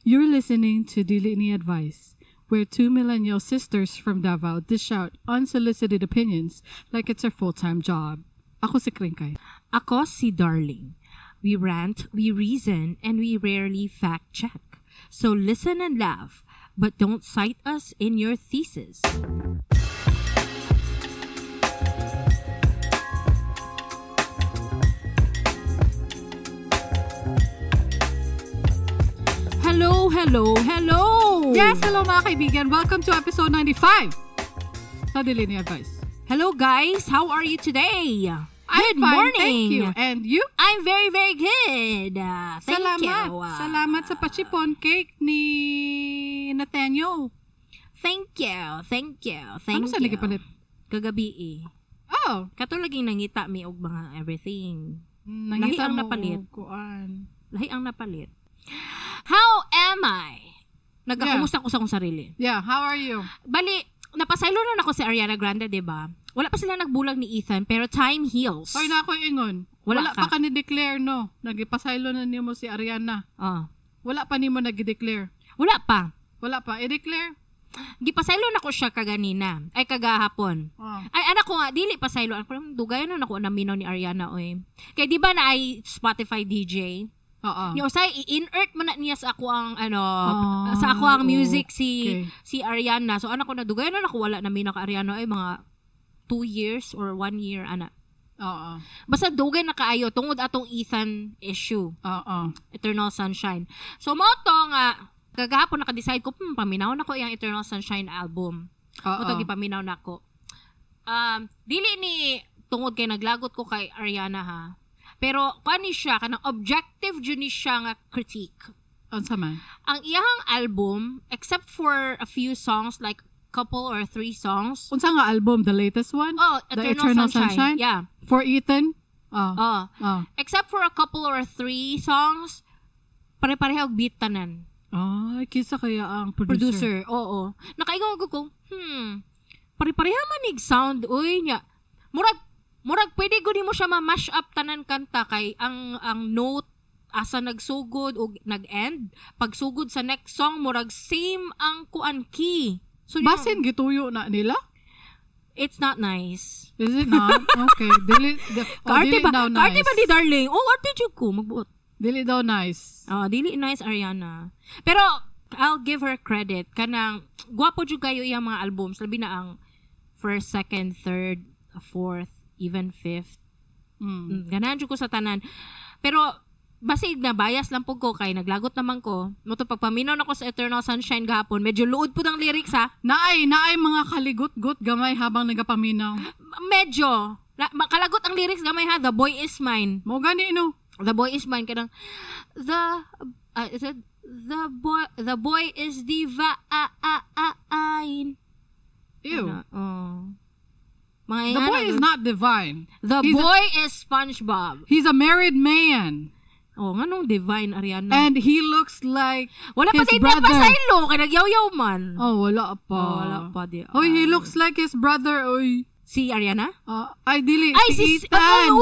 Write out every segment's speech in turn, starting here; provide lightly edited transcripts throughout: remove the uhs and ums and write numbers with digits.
You're listening to Dili Ni Advice, where two millennial sisters from Davao dish out unsolicited opinions like it's their full-time job. Ako si Kringkay. Ako si Darling. We rant, we reason, and we rarely fact check. So listen and laugh, but don't cite us in your thesis. Hello, hello, hello! Yes, hello mga kaibigan. Welcome to episode 95 sa Dili Ni Advice. Hello guys, how are you today? I'm Good fine, morning. thank you. And you? I'm very, very good. Thank Salamat. you. Salamat sa pachipon cake ni Nathaniel. Thank you. Thank you. Thank Ano sa you. nagipalit? Kagabi eh. Oh, Kato laging nangita mi og mga everything. nangita Lahi ang mo napalit. og kuan. Lahi ang napalit. How am I? Nagkakumusta ko sa akong sarili. Yeah, how are you? Bali, napasaylo na ako si Ariana Grande, di ba? Wala pa sila nagbulag ni Ethan, pero time heals. Oy, na ako ingon. Wala Wala, ka. pa ka ni-declare, no? Nagipasaylo na nimo si Ariana. Ah. Wala pa nimo nag-declare. Wala pa. Wala pa. I-declare? Gipasaylo na ko siya kaganina. Ay, kagahapon. Oh. Ay, anak ko nga, dili pasaylo. Anak ko, dugay na ako naminaw ni Ariana, oy. Kaya di ba na ay Spotify DJ? Oo. Ni usay i-inert man na niya sa ako ang ano Ah, sa ako ang music si okay. si Ariana. So anak ko na dugay na ako wala na minaw ka Ariana ay mga 2 years or 1 year ana. Oo. Basta dugay na kaayo tungod atong Ethan issue, Oo. Eternal Sunshine. So mo to nga kagahapon naka-decide ko paminaw na ko iyang Eternal Sunshine album. Oo. Mo to gipaminaw nako. Dili ni tungod kay naglagot ko kay Ariana ha. Pero kuan ni siya kanang objective jud ni siya nga critique. Unsa man? Ang iyahang album except for a few songs like couple or three songs. Unsa nga album? The latest one? Oh, The Eternal Eternal Sunshine. Sunshine? Yeah. For Ethan? Oh. Oh, Oh. except for a couple or three songs, pare-pareho og beat tanan. Ay, kisa kaya ang producer. Producer, oo. Nakaingon ko ko, pare-pareha man ig sound, uy nya. Murag pwede gud nimo siya ma-mash up tanan kanta kay ang note asa nagsugod o nag-end, pagsugod sa next song murag same ang kuan key. So Basin gituyo na nila? It's not nice. Is it not? Okay. Dili, oh, Kaarte dili ba? daw nice. Kaarte ba ni darling? Oh, arte jud ko magbuot. Dili daw nice. Oh, dili nice Ariana. Pero I'll give her credit kanang gwapo jud kayo iyang mga albums labi na ang first, second, third, fourth, even fifth. Ganahan jud ko sa tanan. Pero basig na bias lang pud ko kay naglagot naman ko. Mo to pagpaminaw nako sa Eternal Sunshine gahapon, medyo luod pud ang lyrics ha. Naay mga kaligot-got gamay habang nagapaminaw. Medyo kalagot ang lyrics gamay ha, The Boy Is Mine. Mo gani no. The boy is mine kanang the is it, the boy is divine. Ew. Ano, oh. Mga The ingana boy is gud. not divine. The he's a- boy is SpongeBob. He's a married man. Oh, nganong divine Ariana? And he looks like wala pa his din brother. napasaylo kay nagyaw-yaw man. Oh, wala pa. Oh, wala pa di. Oy, he looks like his brother. Oy. Si Ariana? Ay, dili. Ay, si si Ethan. Ay, oh,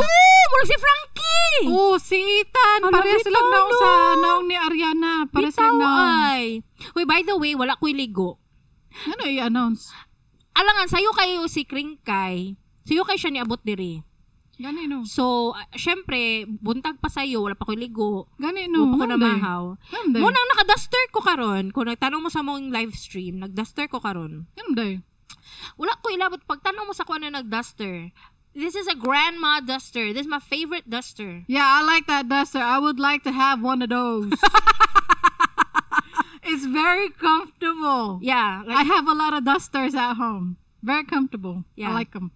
murag si Frankie. Oh, si Ethan. Ala, Parehas lang bitaw, naong no. sa naong ni Ariana. Parehas Bitaw lang naong. ay. Uy, by the way, wala ko'y ligo. Ano i-announce? Alangan, sayo kayo si Kringkay. Sayo kayo siya niabot diri. Gani no. So, syempre, buntag pa sa'yo, wala pa ko'y ligo. Gani no. Wala pa ko Ngano day? namahaw. Ngano day? Munang naka-duster ko karon. Kung nagtanong mo sa mong live stream, nag-duster ko karon. Ngano day? Wala ko ilabot. Pagtanong mo sa kuha na nag-duster, this is a grandma duster. This is my favorite duster. Yeah, I like that duster. I would like to have one of those. It's very comfortable. Yeah. I Like, have a lot of dusters at home. Very comfortable. Yeah. I like them.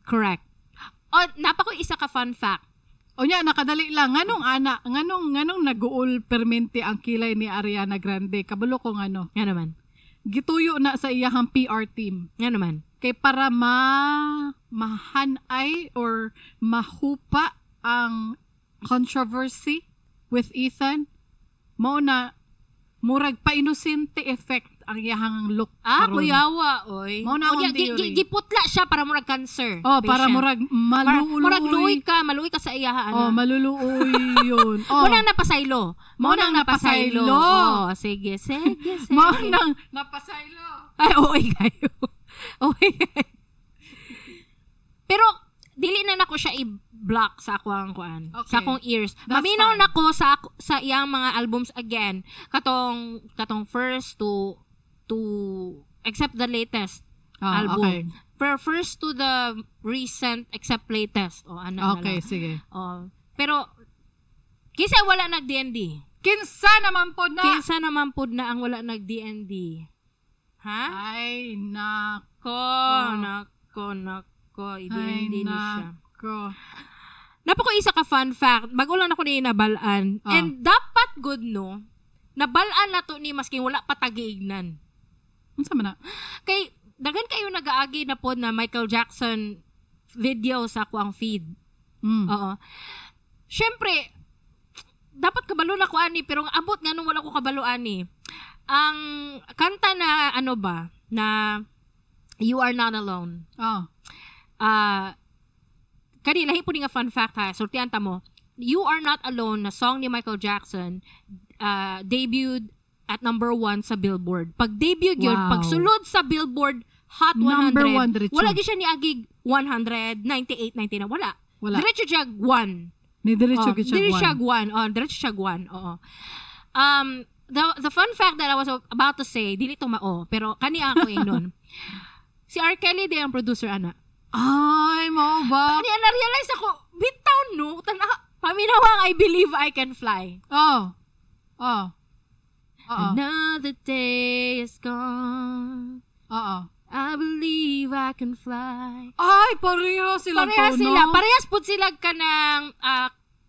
Correct. O, napa ko isa ka fun fact. O nya, nakadali lang. Nganong ana, nganong naguol permente ang kilay ni Ariana Grande. Kabalo ko ngano. Nga naman. Gituyo na sa iyahang PR team. Nga naman. Kay para mahanay or mahupa ang controversy with Ethan, mao na Murag pa-inosente effect ang iyahang look Ah, karon. kuyawa, oy. Mao na akong Unya, theory. giputla siya para murag cancer Oh, para patient. murag Para, maluloy. murag luoy ka, maluoy ka sa iya, Oh, ano. maluluoy yun. Oh. Mo nang napasaylo. Mo Mao nang nang napasaylo. napasaylo. Oh, sige, sige, sige. Mao nang napasaylo. Ay, oy kayo. Oy kayo. Pero dili na nako siya i-block sa ako ang kuan, Okay. sa akong ears. That's Maminaw fine. nako sa iyang mga albums again. Katong katong first to except the latest Ah, album. okay. For first to the recent except latest. O ano na Okay, lang. sige. Oh, pero kisa wala nag DND. Kinsa naman po na? Kinsa naman pud na ang wala nag DND? Ha? Ay, nako. Ko, nako, nako, Ay, i-DND ni siya. nako. Napako isa ka fun fact, bago lang ako ni nabalaan. Ah. And dapat good no, nabalaan na to ni masking wala pa tagiignan. Unsa man na? Kay daghan kayo nagaagi na pod na Michael Jackson video sa ako ang feed. Oo. Syempre, dapat kabalo na ko ani pero ang abot nga nung wala ko kabalo ani. Ang kanta na ano ba na You Are Not Alone. Oh. Ah, kani lahi po ni nga fun fact ha, sultian ta mo. You Are Not Alone na song ni Michael Jackson debuted at number 1 sa Billboard. Pag debut yun, Wow. pag sulod sa Billboard Hot 100, Number one diretso. wala gyud siya niagig 100, 98, 99, wala. Wala. Diretso siya 1. Ni diretso Oh, gyud siya diretso siya one. 1. Oh, diretso siya 1. Oo. The fun fact that I was about to say, dili to mao, pero kani ako ingnon. Si R. Kelly di ang producer ana. Ay, mao ba? Kani na-realize ako, bitaw no, tana paminawang I Believe I Can Fly. Oh. Oh. Oo. Another day is gone. Oo. I believe I can fly. Ay, pareho sila Parehas tono. sila. Parehas pud sila ka ng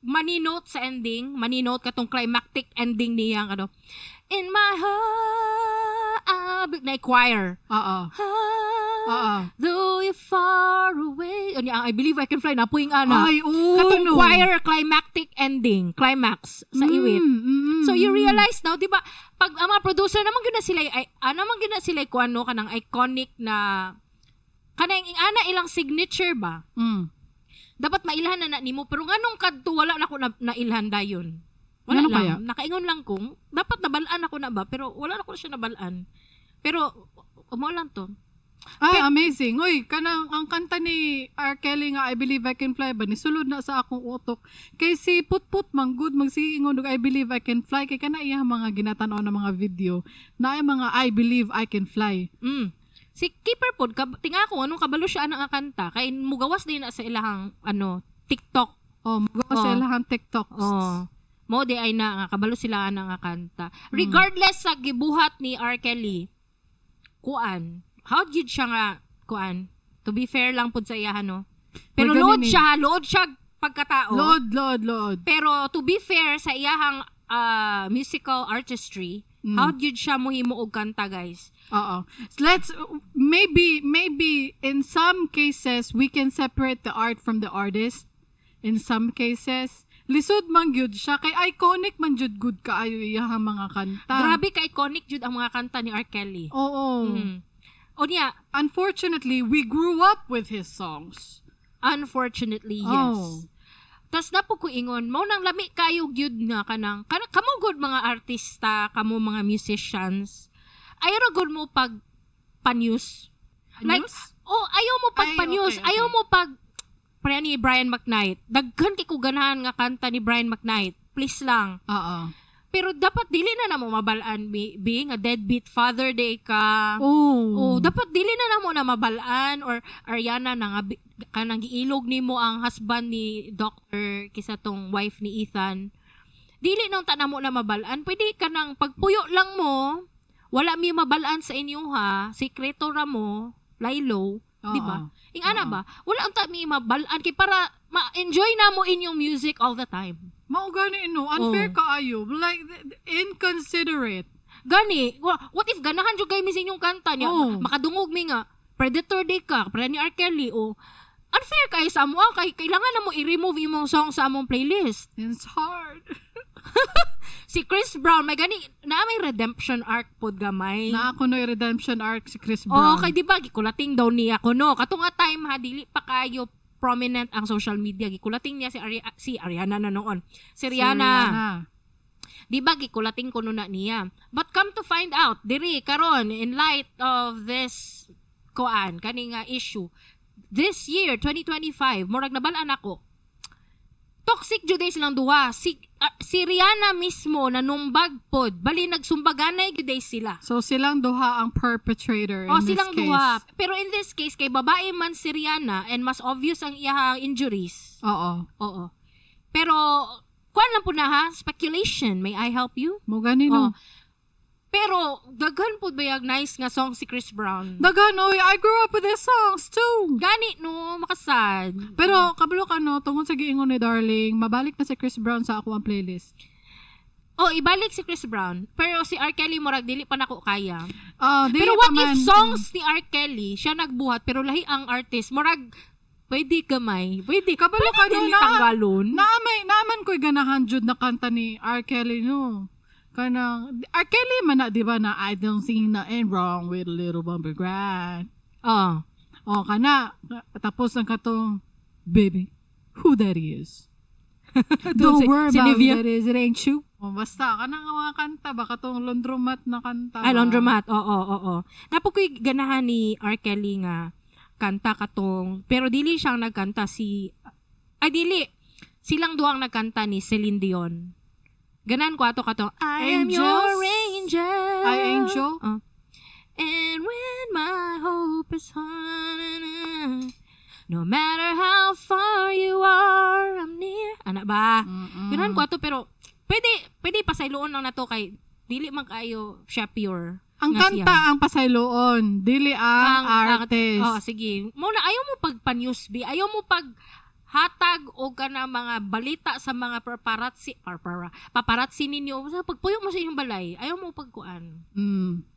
money note sa ending. Money note katong climactic ending niyang ano. In my heart, I na choir. Oo. Oo. Though you're far away. Unya, ang I Believe I Can Fly na puing ana. Ay, oo. Katong no. choir climactic ending, climax sa iwit. So you realize now, 'di ba, pag ang mga producer naman gyud na sila ay ano man gyud na sila kuano kanang iconic na kanang ana ilang signature ba? Dapat mailhan na na nimo pero nganong kadto wala na ko na, nailhan dayon. Wala Ngano lang. kaya? Nakaingon lang kung dapat nabalaan ako na ba pero wala na ko siya nabalaan. Pero umo lang to. Ay, amazing. Uy, kanang ang kanta ni R. Kelly nga I Believe I Can Fly ba nisulod na sa akong utok. Kay si Putput man good magsiingon og I Believe I Can Fly kay kana iya mga ginatan-aw na mga video na ay mga I Believe I Can Fly. Si Keeper pod tinga ko anong kabalo siya anang kanta kay mugawas din na sa ilahang ano TikTok. Oh, magawa Oh. sa ilahang TikToks. Oh. Mo di ay na nga kabalo sila ana nga kanta. Regardless sa gibuhat ni R. Kelly, kuan. How did siya nga kuan? To be fair lang pud sa iya no. Pero Uy, load ganun eh. siya, load siya pagkatao. Load, load, load. Pero to be fair sa iyahang musical artistry, how did siya mohimo og kanta, guys? Oo. So let's maybe in some cases we can separate the art from the artist. In some cases, lisod man gyud siya kay iconic man jud good kaayo iyahang mga kanta. Grabe ka iconic jud ang mga kanta ni R. Kelly. Oo. O niya, Unfortunately, we grew up with his songs. Unfortunately, yes. Oh. Tas na po ko ingon, mao nang lami kayo gyud nga kanang kanang kamo gud mga artista, kamo mga musicians. Ayaw ra gud mo pag pa-news. Like, News? oh, ayaw mo pag Ay, pa-news, okay, okay. ayaw mo pag pre ni Brian McKnight. Daghan kay ko ganahan nga kanta ni Brian McKnight. Please lang. Oo. Pero dapat dili na namo mabalaan being a deadbeat father day ka. Oh. Oh, dapat dili na namo na mabalaan or Ariana na nga kanang giilog nimo ang husband ni doctor kisa tong wife ni Ethan. Dili nang ta namo na mabalaan. Pwede ka nang pagpuyo lang mo, wala mi mabalaan sa inyo ha, sikreto ra mo, lie low, Oo. di ba? Ing ana ba? Wala ang ta mi mabalaan kay para ma-enjoy na mo inyong music all the time. Mao gani no, unfair Oh. kaayo. Like inconsiderate. Gani, what if ganahan jud kay mi sa inyong kanta niya? Oh. Makadungog mi nga Predator Day ka, pre ni R. Kelly o unfair kay sa amo ah, kay kailangan na mo i-remove imong song sa among playlist. It's hard. Si Chris Brown may gani na may redemption arc pod gamay. Na ako no redemption arc si Chris Oh, Brown. kay di ba gikulating daw niya kuno. Kato nga time ha, dili pa kayo prominent ang social media. Gikulating niya si Ariana na noon. Si Si Rihanna. Di ba gikulating kuno na niya. But come to find out, diri karon in light of this koan kani nga issue this year 2025, murag nabal-an ako. Toxic jud day silang duha. Si Rihanna mismo nanumbag pod. Bali nagsumbaganay jud day sila. So silang duha ang perpetrator in Oh, this silang case. duha. Pero in this case, kay babae man si Rihanna and mas obvious ang iyahang injuries. Oo. Oo. Pero, kuan lang po na ha, speculation. May I help you? Mo gani no. Oh. Pero, daghan po bayag nice nga song si Chris Brown. Daghan oy, I grew up with his songs too. Gani no, makasad. Pero kabalo ka no, tungod sa giingon ni Darling, mabalik na si Chris Brown sa ako ang playlist. Oh, ibalik si Chris Brown. Pero si R. Kelly murag dili pa nako kaya. Ah, dili Pero pa what man. if songs ni R. Kelly siya nagbuhat pero lahi ang artist murag pwede gamay. Pwede. Kabalo Pwede ka no, dili tanggalon. Naaman ko'y ganahan jud na kanta ni R. Kelly no. Kanang R. Kelly man na, di ba na I don't see nothing wrong with a little bumper grind. Oh. O kana tapos ang katong baby, who that is? Don't worry si about Nivea. who that is, it ain't you. O, basta kanang mga kanta ba katong laundromat na kanta. Ay, ba? laundromat. Oo. Napo ko'y ganahan ni R. Kelly nga kanta katong, pero dili siyang nagkanta si, ay dili, silang duwang nagkanta ni Celine Dion. Ganan ko ato katong, I am your Angels? angel. Ay, angel? Oh. And when my hope is on, no matter how far you are, I'm near. Ana ba? Mm-mm. Ganahan ko ato pero pwede pasayloon lang nato kay dili man kaayo siya pure. Ang nga siya. kanta ang pasayloon, dili ang artist. Oh, sige. Mo na ayaw mo pag pa-news bi, ayaw mo pag hatag o kana mga balita sa mga paparazzi paparazzi ninyo. Sa pagpuyo mo sa inyong balay, ayaw mo pagkuan. Mm.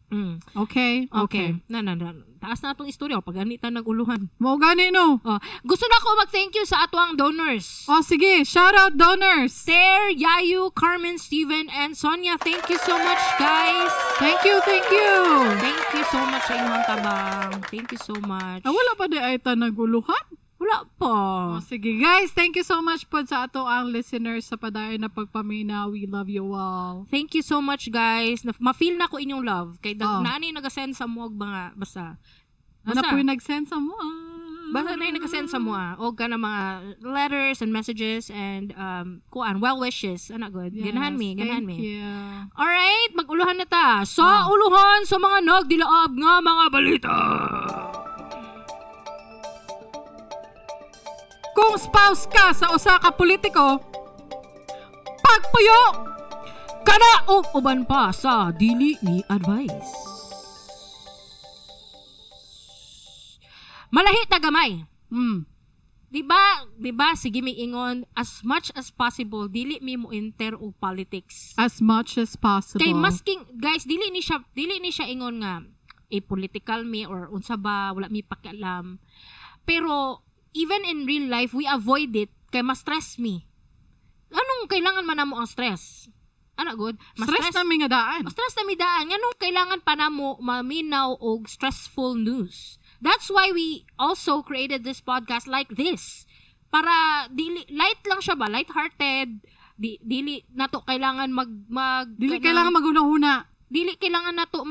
Okay, Okay. okay. Na, na, na. Taas na atong istorya pag anita naguluhan. Mao gani no. Oh, gusto na ko mag-thank you sa atuang donors. Oh, sige, shout out donors. Ter, Yayu, Carmen, Steven, and Sonia. Thank you so much, guys. Thank you, thank you. Thank you so much sa inyong tabang. Thank you so much. Ah, wala pa di ay ta naguluhan. Wala pa. Oh, sige guys, thank you so much po sa ato ang listeners sa padayon na pagpamina. We love you all. Thank you so much, guys. Ma-feel na ko inyong love. Kay Oh. naani nagasend sa mo og mga basta. Ano Basta. po yung nag-send sa mo? Basta na yung nagasend sa mo ah. Og kana mga letters and messages and kuan well wishes. Ana good. Yes, Ganahan mi, ganahan thank mi. you. Alright, maguluhan na ta. Sa uluhan sa mga nagdilaab nga mga balita. Kung spouse ka sa usa ka politiko, pagpuyo! Kana og uban pa sa dili ni advice. Malahi ta gamay. Di ba sige mi ingon as much as possible dili mi mo enter og politics. As much as possible. Kay masking guys dili ni siya ingon nga apolitical mi or unsa ba, wala mi pakialam. Pero even in real life we avoid it kay mas stress mi. Anong kailangan man namo ang stress? Ano good? Mas stress na mi nga daan. Mas stress na mi daan. Nganong kailangan pa namo maminaw og stressful news? That's why we also created this podcast like this. Para dili light lang siya ba, light-hearted. Dili nato kailangan mag mag Dili kanang- kailangan maguna-una. Dili kailangan nato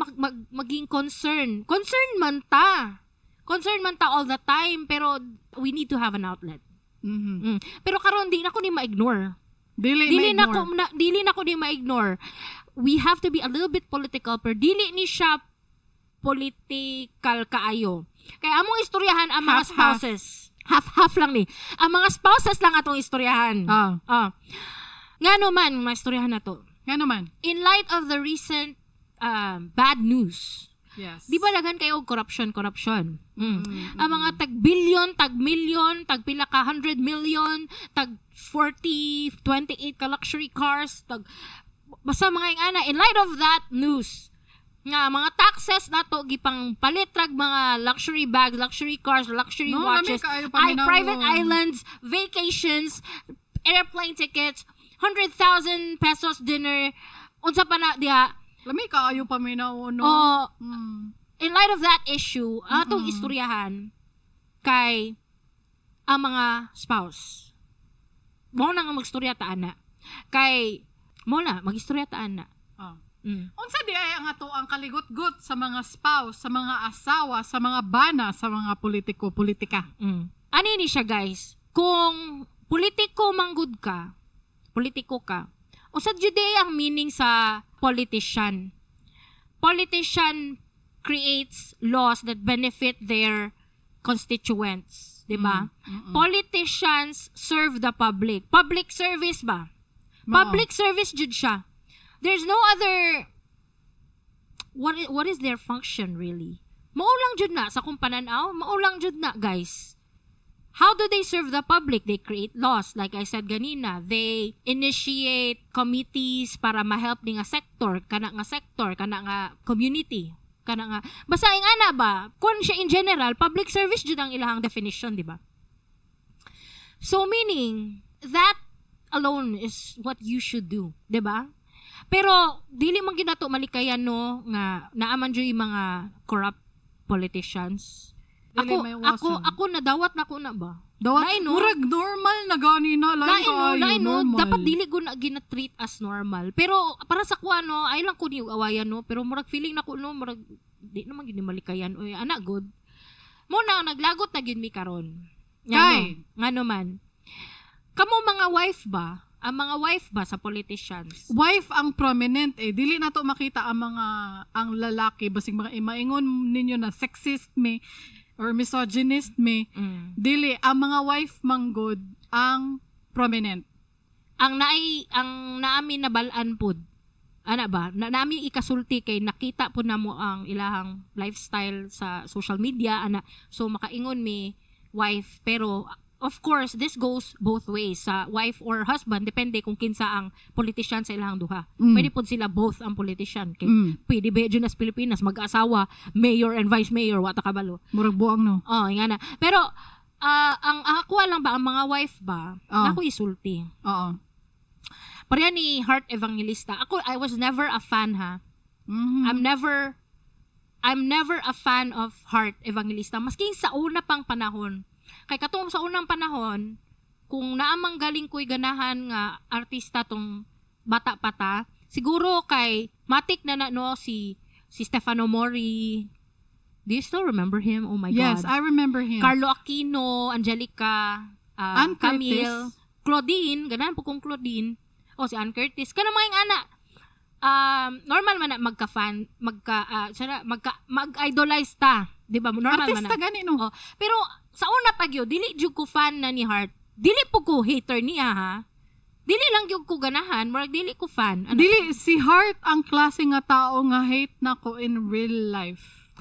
maging concern. Concern man ta. Concern man ta all the time pero we need to have an outlet. Mhm. Pero karon di na ko ni ma-ignore. Dili, Dili na ko ma-ignore. na, dili na ko ni ma-ignore. We have to be a little bit political pero dili ni siya political kaayo. Kaya among istoryahan ang mga Half-half. spouses. Half-half lang ni. Ang mga spouses lang atong istoryahan. Ah, Ah. Ngano man maistoryahan na to. nga naman. In light of the recent bad news, Yes. di ba daghan kayo og corruption, corruption? Ang mga tag billion, tag million, tag pila ka 100 million, tag 40, 28 ka luxury cars, tag basta mga ingana in light of that news nga mga taxes nato gipang palit rag mga luxury bags, luxury cars, luxury No, lami watches, kaayo ay, paminawon. private islands, vacations, airplane tickets, 100,000 pesos dinner, unsa pa na diha. Lami kaayo pa may nauno. Oh, in light of that issue, atong istoryahan kay ang mga spouse. Mao na nga magstorya ta ana. Kay mao na magistorya ta ana. Ah. Mm. Unsa di ay ang ato ang kaligot-got sa mga spouse, sa mga asawa, sa mga bana, sa mga politiko, politika. Ani ni siya, guys? Kung politiko manggud ka, politiko ka. Unsa jud ay ang meaning sa politician? Politician creates laws that benefit their constituents, di ba? Politicians serve the public. Public service ba? Mao. Public service jud siya. There's no other what is their function really? Mao lang jud na sa akong pananaw, mao lang jud na, guys. How do they serve the public? They create laws, like I said ganina. They initiate committees para ma-help ni nga sector, kana nga sector, kana nga community, kana nga basta ing ana ba? Kun siya in general, public service jud ang ilahang definition, di ba? So meaning that alone is what you should do, 'di ba? Pero dili man ginato malikayan no nga naaman jud yung mga corrupt politicians. Dili Ako maiwasan. ako nadawat na ko na ba? Dawat, Lain, no? murag normal na gani na. Lain Lain no, kaayo, lain no. normal. Dapat dili ko na gina-treat as normal. Pero para sa kuha no, ay lang ko niyo awayan no, pero murag feeling na ko no, murag di naman gini malikayan oy, ana good. Mo na naglagot na gyud mi karon. Kay? Ngano man. Kamo mga wife ba? Ang mga wife ba sa politicians? Wife ang prominent eh. Dili na to makita ang mga ang lalaki basig mga maingon ninyo na sexist me or misogynist me. Dili ang mga wife manggod ang prominent. Ang naay ang naami nabalaan pud. Ana ba? Na, naami ikasulti kay nakita po namo ang ilahang lifestyle sa social media ana. So makaingon mi wife, pero of course this goes both ways sa wife or husband, depende kung kinsa ang politician sa ilahang duha. Pwede pud sila both ang politician kay pwede ba dyan sa Pilipinas mag-asawa, mayor and vice mayor, wa ta kabalo. Murag buang no. Oh, nga na. Pero ang ako lang ba ang mga wife ba, nako isulti. Oo. Pareha ni Heart Evangelista. Ako, I was never a fan ha. I'm never a fan of Heart Evangelista. Maski sa una pang panahon. Kay katong sa unang panahon, kung naamang galing ko'y ganahan nga artista tong bata pata, siguro kay matik na na no si Stefano Mori. Do you still remember him? Oh my Yes, God. I remember him. Carlo Aquino, Angelica, Ann Curtis. Camille, Claudine, ganahan po kong Claudine. O si Ann Curtis. Kanang mga yung ana. Normal man na magka-fan, mag-idolize ta. Di ba? Normal man Artista na. gani no. Oh, pero sa una pa gyud, dili jud ko fan na ni Heart. Dili po ko hater niya ha. Dili lang gyud ko ganahan, murag dili ko fan. Ano? Dili si Heart ang klase nga tao nga hate na ko in real life.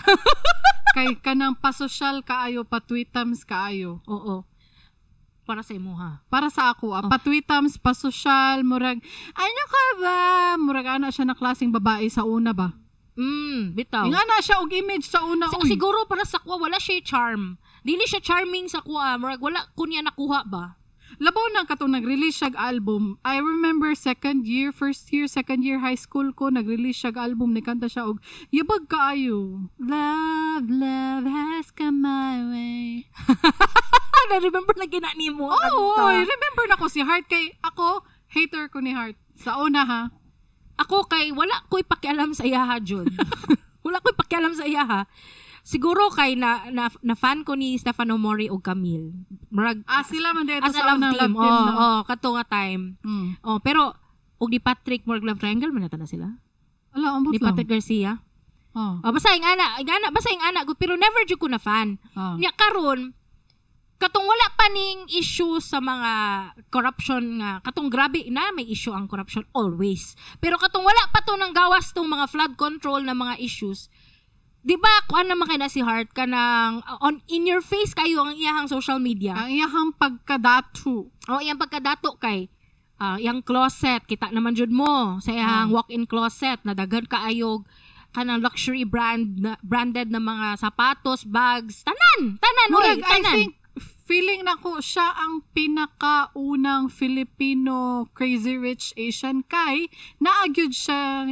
Kay kanang pasosyal kaayo, patwitams kaayo. Oo. Para sa imo ha. Para sa ako, patwitams, pasosyal, murag, ano ka ba? Murag ana siya na klaseng babae sa una ba? Bitaw. Nga na siya og image sa una, uy. Siguro para sa kuha wala siya charm. Dili siya charming sa kuha, murag wala kunya nakuha ba. Labaw na katong nag-release siya og album. I remember second year, first year, second year high school ko, nag-release siya og album, nikanta siya og yabag kaayo. Love, love has come my way. Na-remember na gina nimo. Oo, kanta. oy, remember na ko si Heart kay ako, hater ko ni Heart. Sa una ha. Ako kay wala ko'y pakialam sa iyaha jud. Wala ko'y pakialam sa iyaha. Siguro kay na fan ko ni Stefano Mori og Camille. Murag Sila man dito as a sa love unang team. love team. Oh, no? oh, kato nga time. Oh, pero og ni Patrick murag love triangle man na ta na sila. Ala, ambot Ni lang. Patrick Garcia. Oh. Oh, basta ing ana, basta ing ana gud, pero never jud ko na fan. Oh. Nya karon katong wala pa ning issue sa mga corruption nga katong grabe na may issue ang corruption always. Pero katong wala pa to nang gawas tong mga flood control na mga issues. Di ba kuan naman kay na si Heart kanang on in your face kayo ang iyahang social media. Ang iyahang pagkadatu. O iyang pagkadato kay iyang closet kita naman jud mo sa iyang walk-in closet na daghan kaayog kanang luxury brand na, branded na mga sapatos, bags, tanan, tanan, Murag, oy, I tanan. think Feeling nako siya ang pinakaunang Filipino Crazy Rich Asian kay naagyud siya,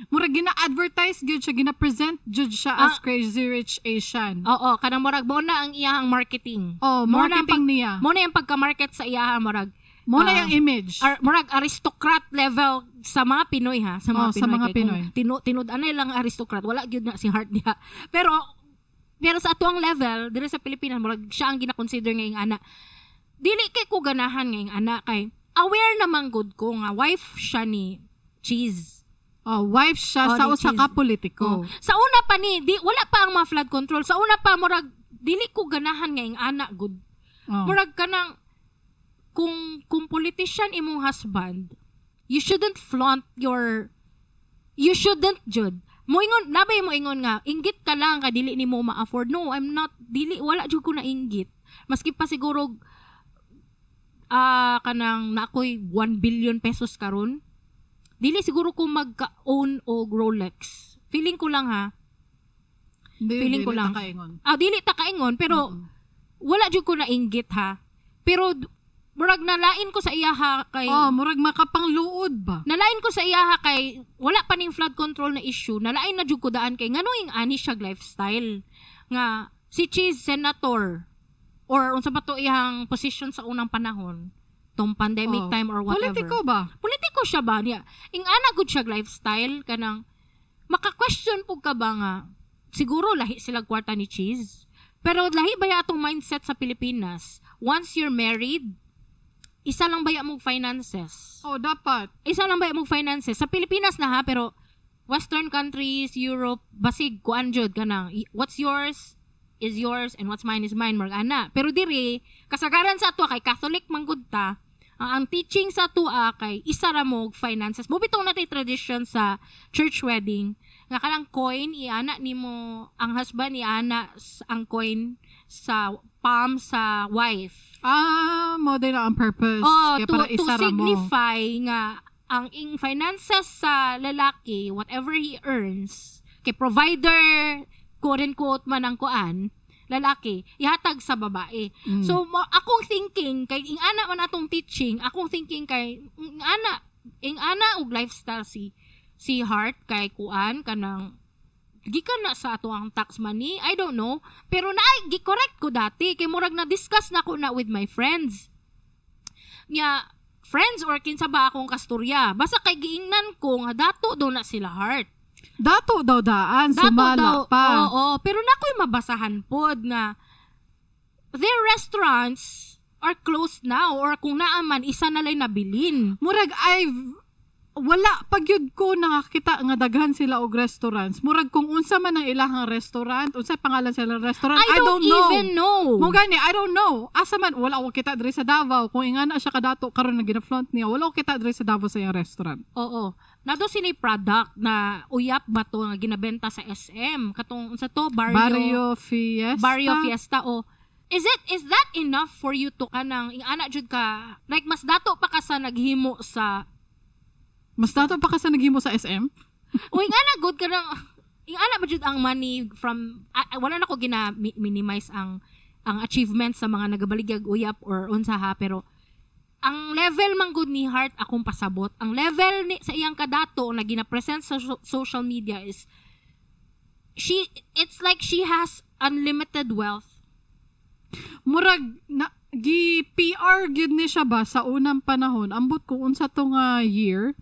murag gina-advertise gyud siya, gina-present jud siya as Crazy Rich Asian. Oo, kanang murag mo na ang iyahang marketing. Oh, Mo na ang marketing niya. Mo na yung pagka-market sa iyaha, murag Mo na yung image. Murag aristocrat level sa mga Pinoy ha, sa mga Oh, Pinoy. sa mga Kay kung Pinoy. Tinud-anay lang aristocrat, wala gyud na si Heart diha. Pero pero sa atuang level dire sa Pilipinas, murag siya ang gina-consider nga ing ana. Dili kay ko ganahan nga ing ana kay aware naman gud ko nga wife siya ni Cheese. Oh, wife siya Oh, sa ni usa Cheese. ka politiko. Oh. Sa una pa ni, di wala pa ang mga flood control. Sa una pa, murag dili ko ganahan nga ing ana gud. Oh. Murag kanang kung politician imong husband, you shouldn't flaunt your, you shouldn't jud. Moingon nabay mo ingon nga inggit ka lang kay dili nimo ma-afford. No, I'm not, dili, wala jud ko na inggit. Maski pa siguro kanang na ako'y 1 billion pesos karon, dili siguro ko magka-own og Rolex. Feeling ko lang ha. Di, Feeling ko dili lang. ta kaingon. Ah, dili ta kaingon, pero wala jud ko na inggit ha. Pero murag nalain ko sa iya ha kay Oh, murag makapangluod ba? nalain ko sa iya ha kay wala pa ning flood control na issue. Nalain na jud ko daan kay ngano ing ani siya lifestyle nga si Cheese senator or unsa pa to iyang position sa unang panahon tong pandemic Oh, time or whatever. Politiko ba? Politiko siya ba niya? Ing ana gud siya lifestyle kanang maka-question pug ka ba nga siguro lahi sila kwarta ni Cheese. Pero lahi ba ya atong mindset sa Pilipinas? Once you're married, isa lang ba ya mong finances? Oh, dapat. Isa lang ba ya mong finances? Sa Pilipinas na ha, pero Western countries, Europe, basig kuan jud kanang what's yours is yours and what's mine is mine, murag ana. Pero diri kasagaran sa ato kay Catholic man gud ta, ang teaching sa ato kay isa ra mo og finances. Mo bitong natay tradition sa church wedding nga kanang coin iana nimo ang husband, iana ang coin sa palm sa wife. Ah, mo din na ang purpose. Oh, Kaya to, para to isara mo. signify nga ang ing finances sa lalaki, whatever he earns, kay provider, quote unquote man ang kuan, lalaki, ihatag sa babae. So, mo, akong thinking, kay ing ana man atong teaching, akong thinking kay ing ana og lifestyle si si Heart kay kuan kanang gikan na sa ato ang tax money, I don't know, pero na gi-correct ko dati kay murag na discuss na ko na with my friends niya, friends or kinsa ba akong kasturya, basta kay giingnan ko nga dato do na sila Heart. Dato daw daan, Dato sumala daw, pa. Oo, pero nakoy mabasahan pod nga their restaurants are closed now or kung naa man, isa na lang nabilin. Murag wala pag yun ko nakakita nga daghan sila og restaurants. Murag kung unsa man ang ilahang restaurant, unsa pangalan sila restaurant, I don't know. even know. Mo gani, I don't know. Asa man, wala ko kita diri sa Davao. Kung ingana siya kadato karon na gina-flaunt niya, wala ko kita diri sa Davao sa iyang restaurant. Oo. Nado sila product na uyap ba to nga ginabenta sa SM katong unsa to, Barrio Barrio Fiesta. Barrio Fiesta o is that enough for you to kanang ingana jud ka, like mas dato pa ka sa naghimo sa Mas dato pa ka sa naghimo sa SM? O ingana good ka nang ingana ba jud ang money from wala na ko gina minimize ang achievement sa mga nagabaligyag uyap or unsa ha, pero ang level man gud ni Heart, akong pasabot, ang level ni sa iyang kadato na gina-present sa social media is she it's like she has unlimited wealth. Murag na gi PR gyud ni siya ba sa unang panahon. Ambot kung unsa to nga year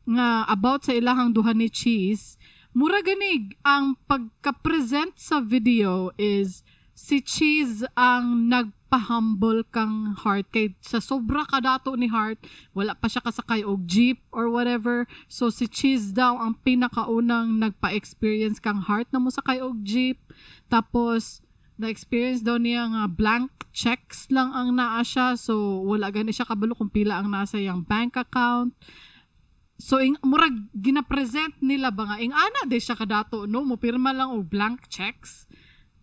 nga about sa ilahang duha ni Cheese. Murag ganig ang pagka-present sa video is si Cheese ang nagpa-humble kang Heart kay sa sobra kadato ni Heart, wala pa siya kasakay og jeep or whatever. So si Cheese daw ang pinakaunang nagpa-experience kang Heart na mosakay og jeep. Tapos na-experience daw niya nga blank checks lang ang naa siya, so wala gani siya kabalo kung pila ang nasa iyang bank account. So ing murag gina-present nila ba nga ing ana di siya kadato, no, mopirma lang og blank checks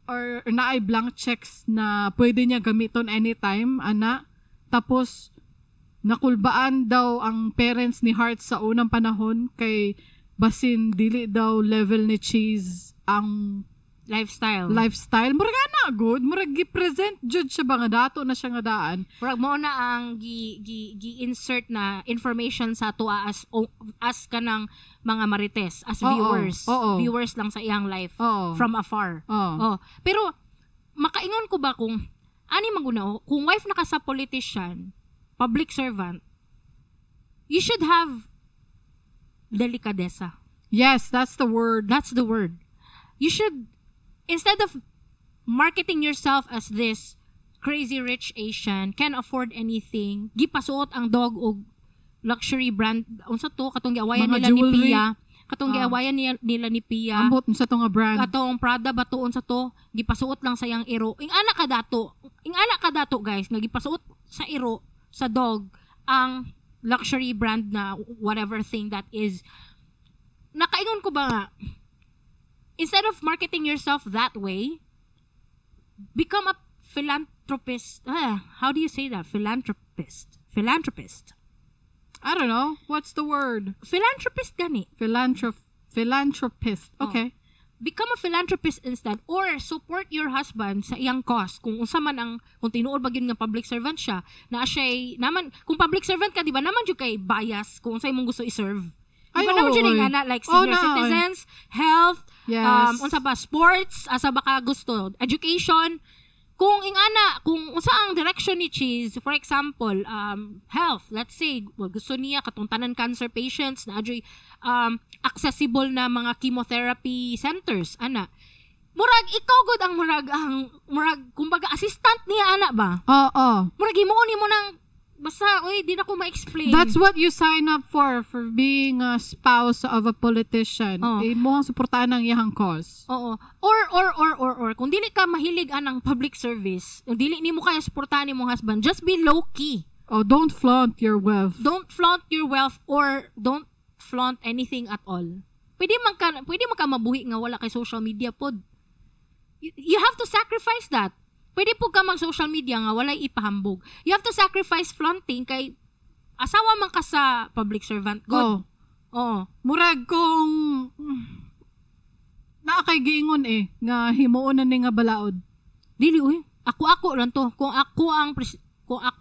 or naay blank checks na pwede niya gamiton anytime ana. Tapos nakulbaan daw ang parents ni Heart sa unang panahon kay basin dili daw level ni Cheese ang Lifestyle. Lifestyle. Murag ana good, murag gi-present jud siya ba nga dato na siya nga daan. Murag mao na ang gi, gi, gi-insert na information sa atoa as kanang mga marites, as viewers. Viewers lang sa iyang life from afar. Oh, pero makaingon ko ba kung ani maguna kung wife na ka sa politician, public servant, you should have delikadesa. Yes, that's the word. That's the word. You should, instead of marketing yourself as this crazy rich Asian, can afford anything, gipasuot ang dog og luxury brand, unsa to, katong giawayan Mga nila jewelry. ni Pia, katong giawayan nila ni Pia, Ambot sa to nga brand. Katong Prada ba to, unsa to, gipasuot lang sa iyang iro. Ing ana ka dato guys, nga gipasuot sa iro sa dog ang luxury brand na whatever thing that is. Nakaingon ko ba nga, instead of marketing yourself that way, become a philanthropist. How do you say that? Philanthropist. Philanthropist. I don't know. What's the word? Philanthropist gani. Philanthropist. Oh. Okay. Become a philanthropist instead or support your husband sa iyang cause. Kung unsa man ang, kung tinuod ba gyud nga public servant siya, na siya naman kung public servant ka, di ba naman jud kay bias kung unsa imong gusto i-serve. Di Ay, ba naman oo, jud oy. nga na like Oh, senior na, oy. citizens, health, Yes. unsa ba sports, asa ba ka gusto, education. Kung ingana, kung unsa ang direction ni Cheese, for example, health, let's say, well, gusto niya katong tanan cancer patients na adyoy accessible na mga chemotherapy centers, ana. Murag ikaw gud ang murag kumbaga assistant niya ana ba? Oo. Murag himuon nimo nang basta oy di na ko ma-explain. That's what you sign up for being a spouse of a politician. Oh. Eh, mo ang suportahan ang iyang cause. Oo. Or kung dili ka mahilig anang public service, kung dili nimo kaya suportahan imong husband, just be low key. Oh, don't flaunt your wealth. Don't flaunt your wealth or don't flaunt anything at all. Pwede man ka mabuhi nga wala kay social media pod. You have to sacrifice that. Pwede po ka mag social media nga walay ipahambog. You have to sacrifice flaunting kay asawa man ka sa public servant. Good. Oh. Oo. Murag kung naa kay giingon eh nga himuon na ni nga balaod. Dili uy. Ako lang to. Kung ako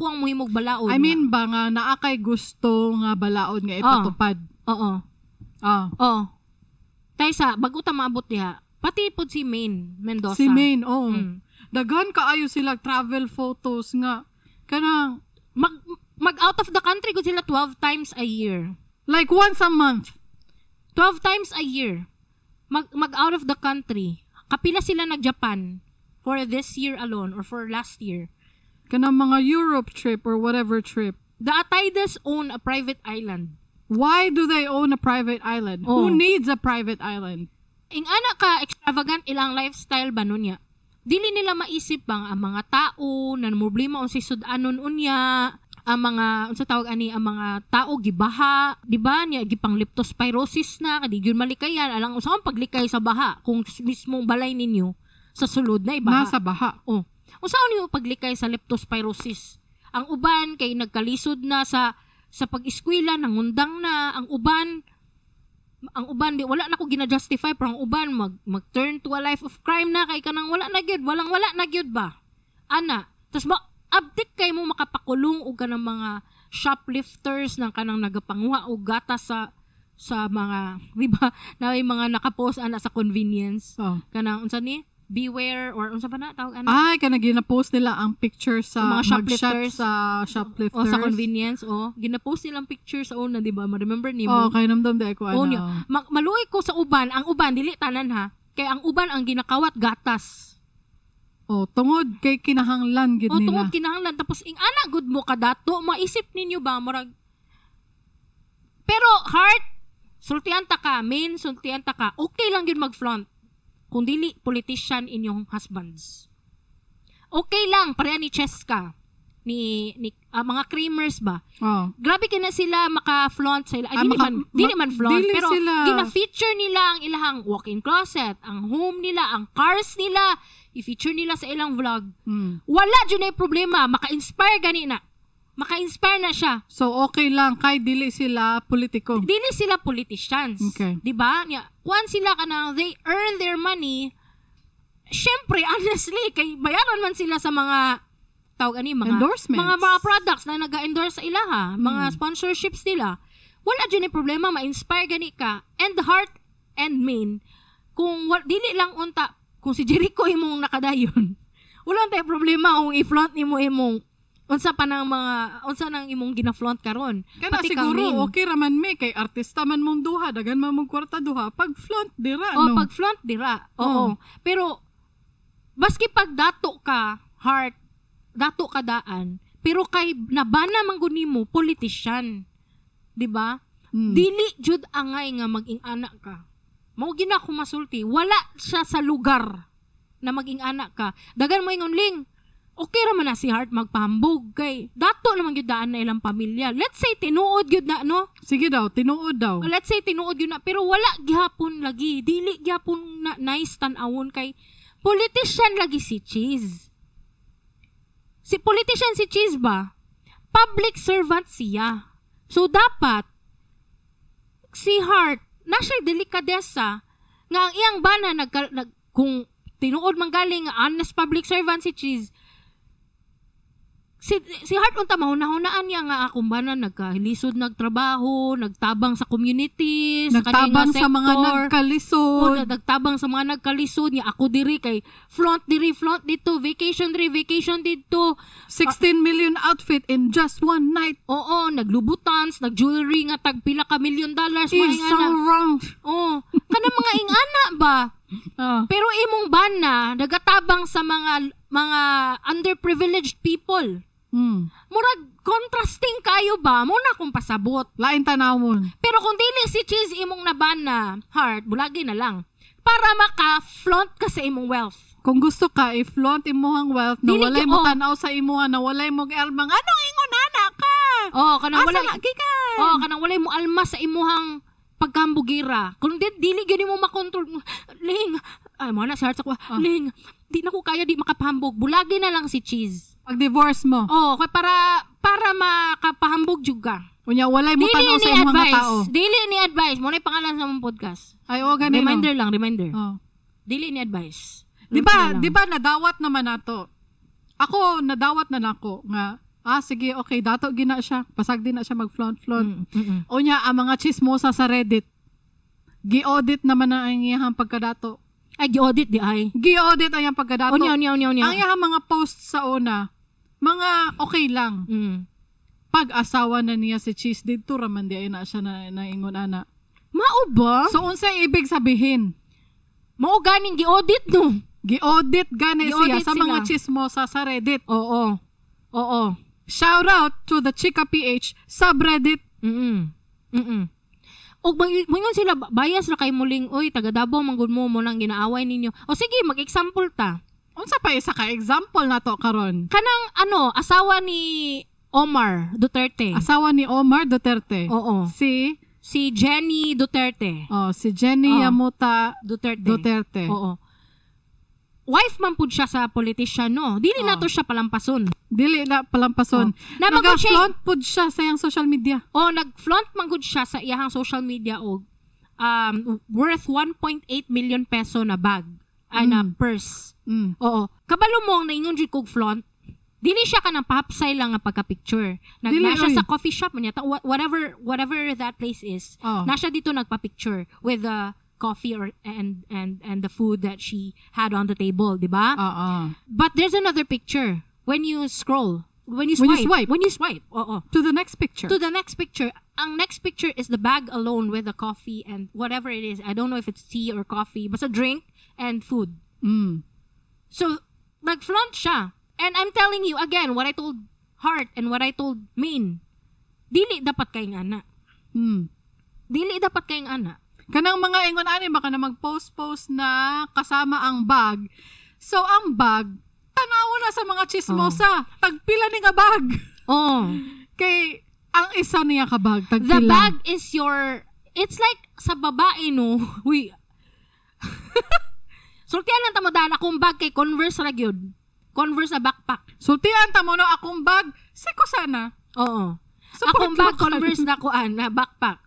ang muhimog balaod. I mean ba nga naa kay gusto nga balaod nga ipatupad. Oo. Ah. Oo. Taysa bago ta maabot diha. Pati pod si Maine Mendoza. Si Maine, oh. Daghan kaayo sila travel photos nga kanang Mag out of the country gud sila 12 times a year. Like once a month. 12 times a year. Mag out of the country. Kapila sila nag-Japan for this year alone or for last year. Kanang mga Europe trip or whatever trip. The Ataydes own a private island. Why do they own a private island? Oh. Who needs a private island? Ing ana ka extravagant ilang lifestyle ba nun niya? Dili nila maisip bang ang mga tao na problema unsay sud-anon unya, ang mga unsa tawag ani ang mga tao gibaha, di ba niya gipang leptospirosis na kadi gyud malikayan alang unsa man paglikay sa baha kung mismong balay ninyo sa sulod na ibaha. Nasa baha. Oh. Unsa nimo paglikay sa leptospirosis? Ang uban kay nagkalisod na sa pag-eskwela, nangundang na ang uban di wala na ko gina-justify pero ang uban mag turn to a life of crime na kay kanang wala na gyud, walang wala na gyud ba. Ana, tas ma abdik kay mo makapakulong og kanang mga shoplifters nang kanang nagapanguha og gatas sa mga, di ba, na may mga nakapost ana sa convenience. Oh. Kanang unsa ni? Beware or unsa pa na tawag ana? Ay, kana gina-post nila ang picture sa Sa mga mugshot shoplifters. sa shoplifters. O sa convenience, o. Gina-post nilang picture sa una, di ba? Ma-remember nimo? Oh, kay namdam di ko Oo ano. niya. Maluoy ko sa uban. Ang uban, dili tanan ha. Kay ang uban ang ginakawat gatas. Oh, tungod kay kinahanglan gid O nila. tungod kinahanglan tapos ing ana gud mo kadato, maisip ninyo ba murag. Pero heart, sultian ta ka, main sultian ta ka. Okay lang gyud mag-flaunt. Kung dili politician inyong husbands. Okay lang pareha ni Cheska ni mga Kramers ba. Oh. Grabe kina sila maka-flaunt sa ila. Ay, Ah, dili man, dili man flaunt, dili pero sila. gina-feature nila ang ilahang walk-in closet, ang home nila, ang cars nila, i-feature nila sa ilang vlog. Wala jud na problema, maka-inspire gani na. Maka-inspire na siya. So okay lang kay dili sila politiko. Dili sila politicians. Okay. Di ba? Nya, kuan sila kanang they earn their money Syempre, honestly, kay bayaran man sila sa mga tawag ani mga Endorsements. mga products na naga-endorse sa ilaha, mga sponsorships nila. Wala jud ni problema ma-inspire gani ka. And Heart and Main, kung dili lang unta kung si Jericho imong nakadayon. Wala tay problema kung i-flaunt nimo imong unsa pa nang mga unsa nang imong gina-flaunt karon. Kana Pati kang siguro Main. okay ra man mi kay artista man mong duha, daghan man mong kwarta duha, pag flaunt dira Oh, no. pag flaunt dira. Oo. Pero baski pag dato ka, Heart, dato ka daan, pero kay nabana man gud nimo politician. 'Di ba? Dili jud angay nga maging anak ka. Mao gina ko masulti, wala siya sa lugar na maging anak ka. Dagan mo ingon ling, okay ra man na si Heart magpahambog kay dato naman gyud daan na ilang pamilya. Let's say tinuod gyud na no. Sige daw, tinuod daw. O, let's say tinuod yun na pero wala gihapon lagi, dili gihapon na nice tan-awon kay politician lagi si Cheese. Si politician si Cheese ba? Public servant siya. So dapat si Hart na siya delikadesa nga ang iyang bana kung tinuod man galing nga honest public servant si Cheese, si Hart unta mahuna-hunaan niya nga akong bana nagkalisod nagtrabaho, nagtabang sa communities, Nagtabang kani nga sa mga sektor. nagkalisod. Oo, nagtabang sa mga nagkalisod niya. Ako diri kay flaunt diri, flaunt dito, vacation diri, vacation dito. 16 million outfit in just one night. Oo, naglubutans, nag-jewelry nga tag pila ka million dollars mga Is so ingana. wrong. Oo, kanang mga ingana ba? Pero imong bana nagatabang sa mga mga underprivileged people. Murag contrasting kayo ba? Mo na akong pasabot. Lain tanawon. Pero kung dili si Cheese imong nabana, Heart, bulagi na lang. Para maka-flaunt ka sa imong wealth. Kung gusto ka, i-flaunt imuhang wealth na Dili walay ki- mo oh. tanaw sa imuha, na walay mo elmang, anong ingon ana ka? Oh, kanang Asa walay na gikan? Oh, kanang walay mo alma sa imuhang pagkambugira. Kung di dili gyud mo makontrol, Ling, ay mo na sa heart sa kuha. Ling, di na ko kaya di makapahambog. Bulagi na lang si Cheese. Pag divorce mo, Oh, kay para para makapahambog jud ka. unya walay mo Dili tanaw sa ni imong mga advice. tao. Dili ni advice. Mo na pangalan sa mong podcast. Ay, o ganino. Reminder lang, reminder. Oh. Dili ni advice. Di ba, Reminder lang. di ba nadawat naman nato? Ako nadawat na nako nga sige, okay, dato gina siya. Pasag din na siya mag-flaunt flaunt. Unya ang mga chismosa sa Reddit. Gi-audit naman na ang iyang pagkadato. Ay, gi-audit di ay. Gi-audit ang iyang pagkadato. Unya, unya, unya, unya. Ang iyang mga posts sa una, mga okay lang. Pag-asawa na niya si Cheese didto raman di ay na siya na naingon ana. Mao ba? So unsay ibig sabihin? Mao ganing gi-audit no. Gi-audit gani siya Gi-audit sa mga sila. chismosa sa Reddit. Oo. Oo. Shout out to the Chika PH subreddit. Og mangon sila bias ra kay muling, oy taga Davao man gud mo mo nang ginaaway ninyo. O sige, mag-example ta. Unsa pa isa ka example nato karon? Kanang ano, asawa ni Omar Duterte. Asawa ni Omar Duterte. Oo. Si Si Jenny Duterte. oh, si Jenny Oh. Yamuta Duterte. Duterte. Oo. Wife man pud siya sa politician, no? Dili Oh. na to siya palampason. Dili na palampason. Oh. Na magud siya- Naga-flaunt pud siya sa iyang social media. O nag-flaunt man gud siya sa iyahang social media og worth 1.8 million peso na bag ay na purse. Oo. Kabalo mo ang naingon jud kog flaunt. Dili siya kanang papsay lang nga pagka-picture. Nag Dili, na siya oy. sa coffee shop man yata, whatever whatever that place is. Oh. Na siya dito nagpa-picture with the coffee or and the food that she had on the table, di ba? Oo. But there's another picture when you scroll, when you When swipe, you swipe. when you swipe. Oo. To the next picture. To the next picture. Ang next picture is the bag alone with the coffee and whatever it is. I don't know if it's tea or coffee, but a drink and food. So, nag-flaunt siya. And I'm telling you again, what I told Heart and what I told Main, dili dapat kayong ana. Dili dapat kayong ana. Kanang mga ingon ani baka na mag-post-post na kasama ang bag. So ang bag tanaw na sa mga chismosa. Tagpila ni nga bag. Oh. Kay ang isa niya ka bag tagpila. The bag is your, it's like sa babae no. Uy. Sultian lang tamo daan akong bag kay Converse ra gyud. Converse na backpack. Sultian ta mo no akong bag. Siko sana. Oo. Support Akong bag local. Converse na kuan na backpack.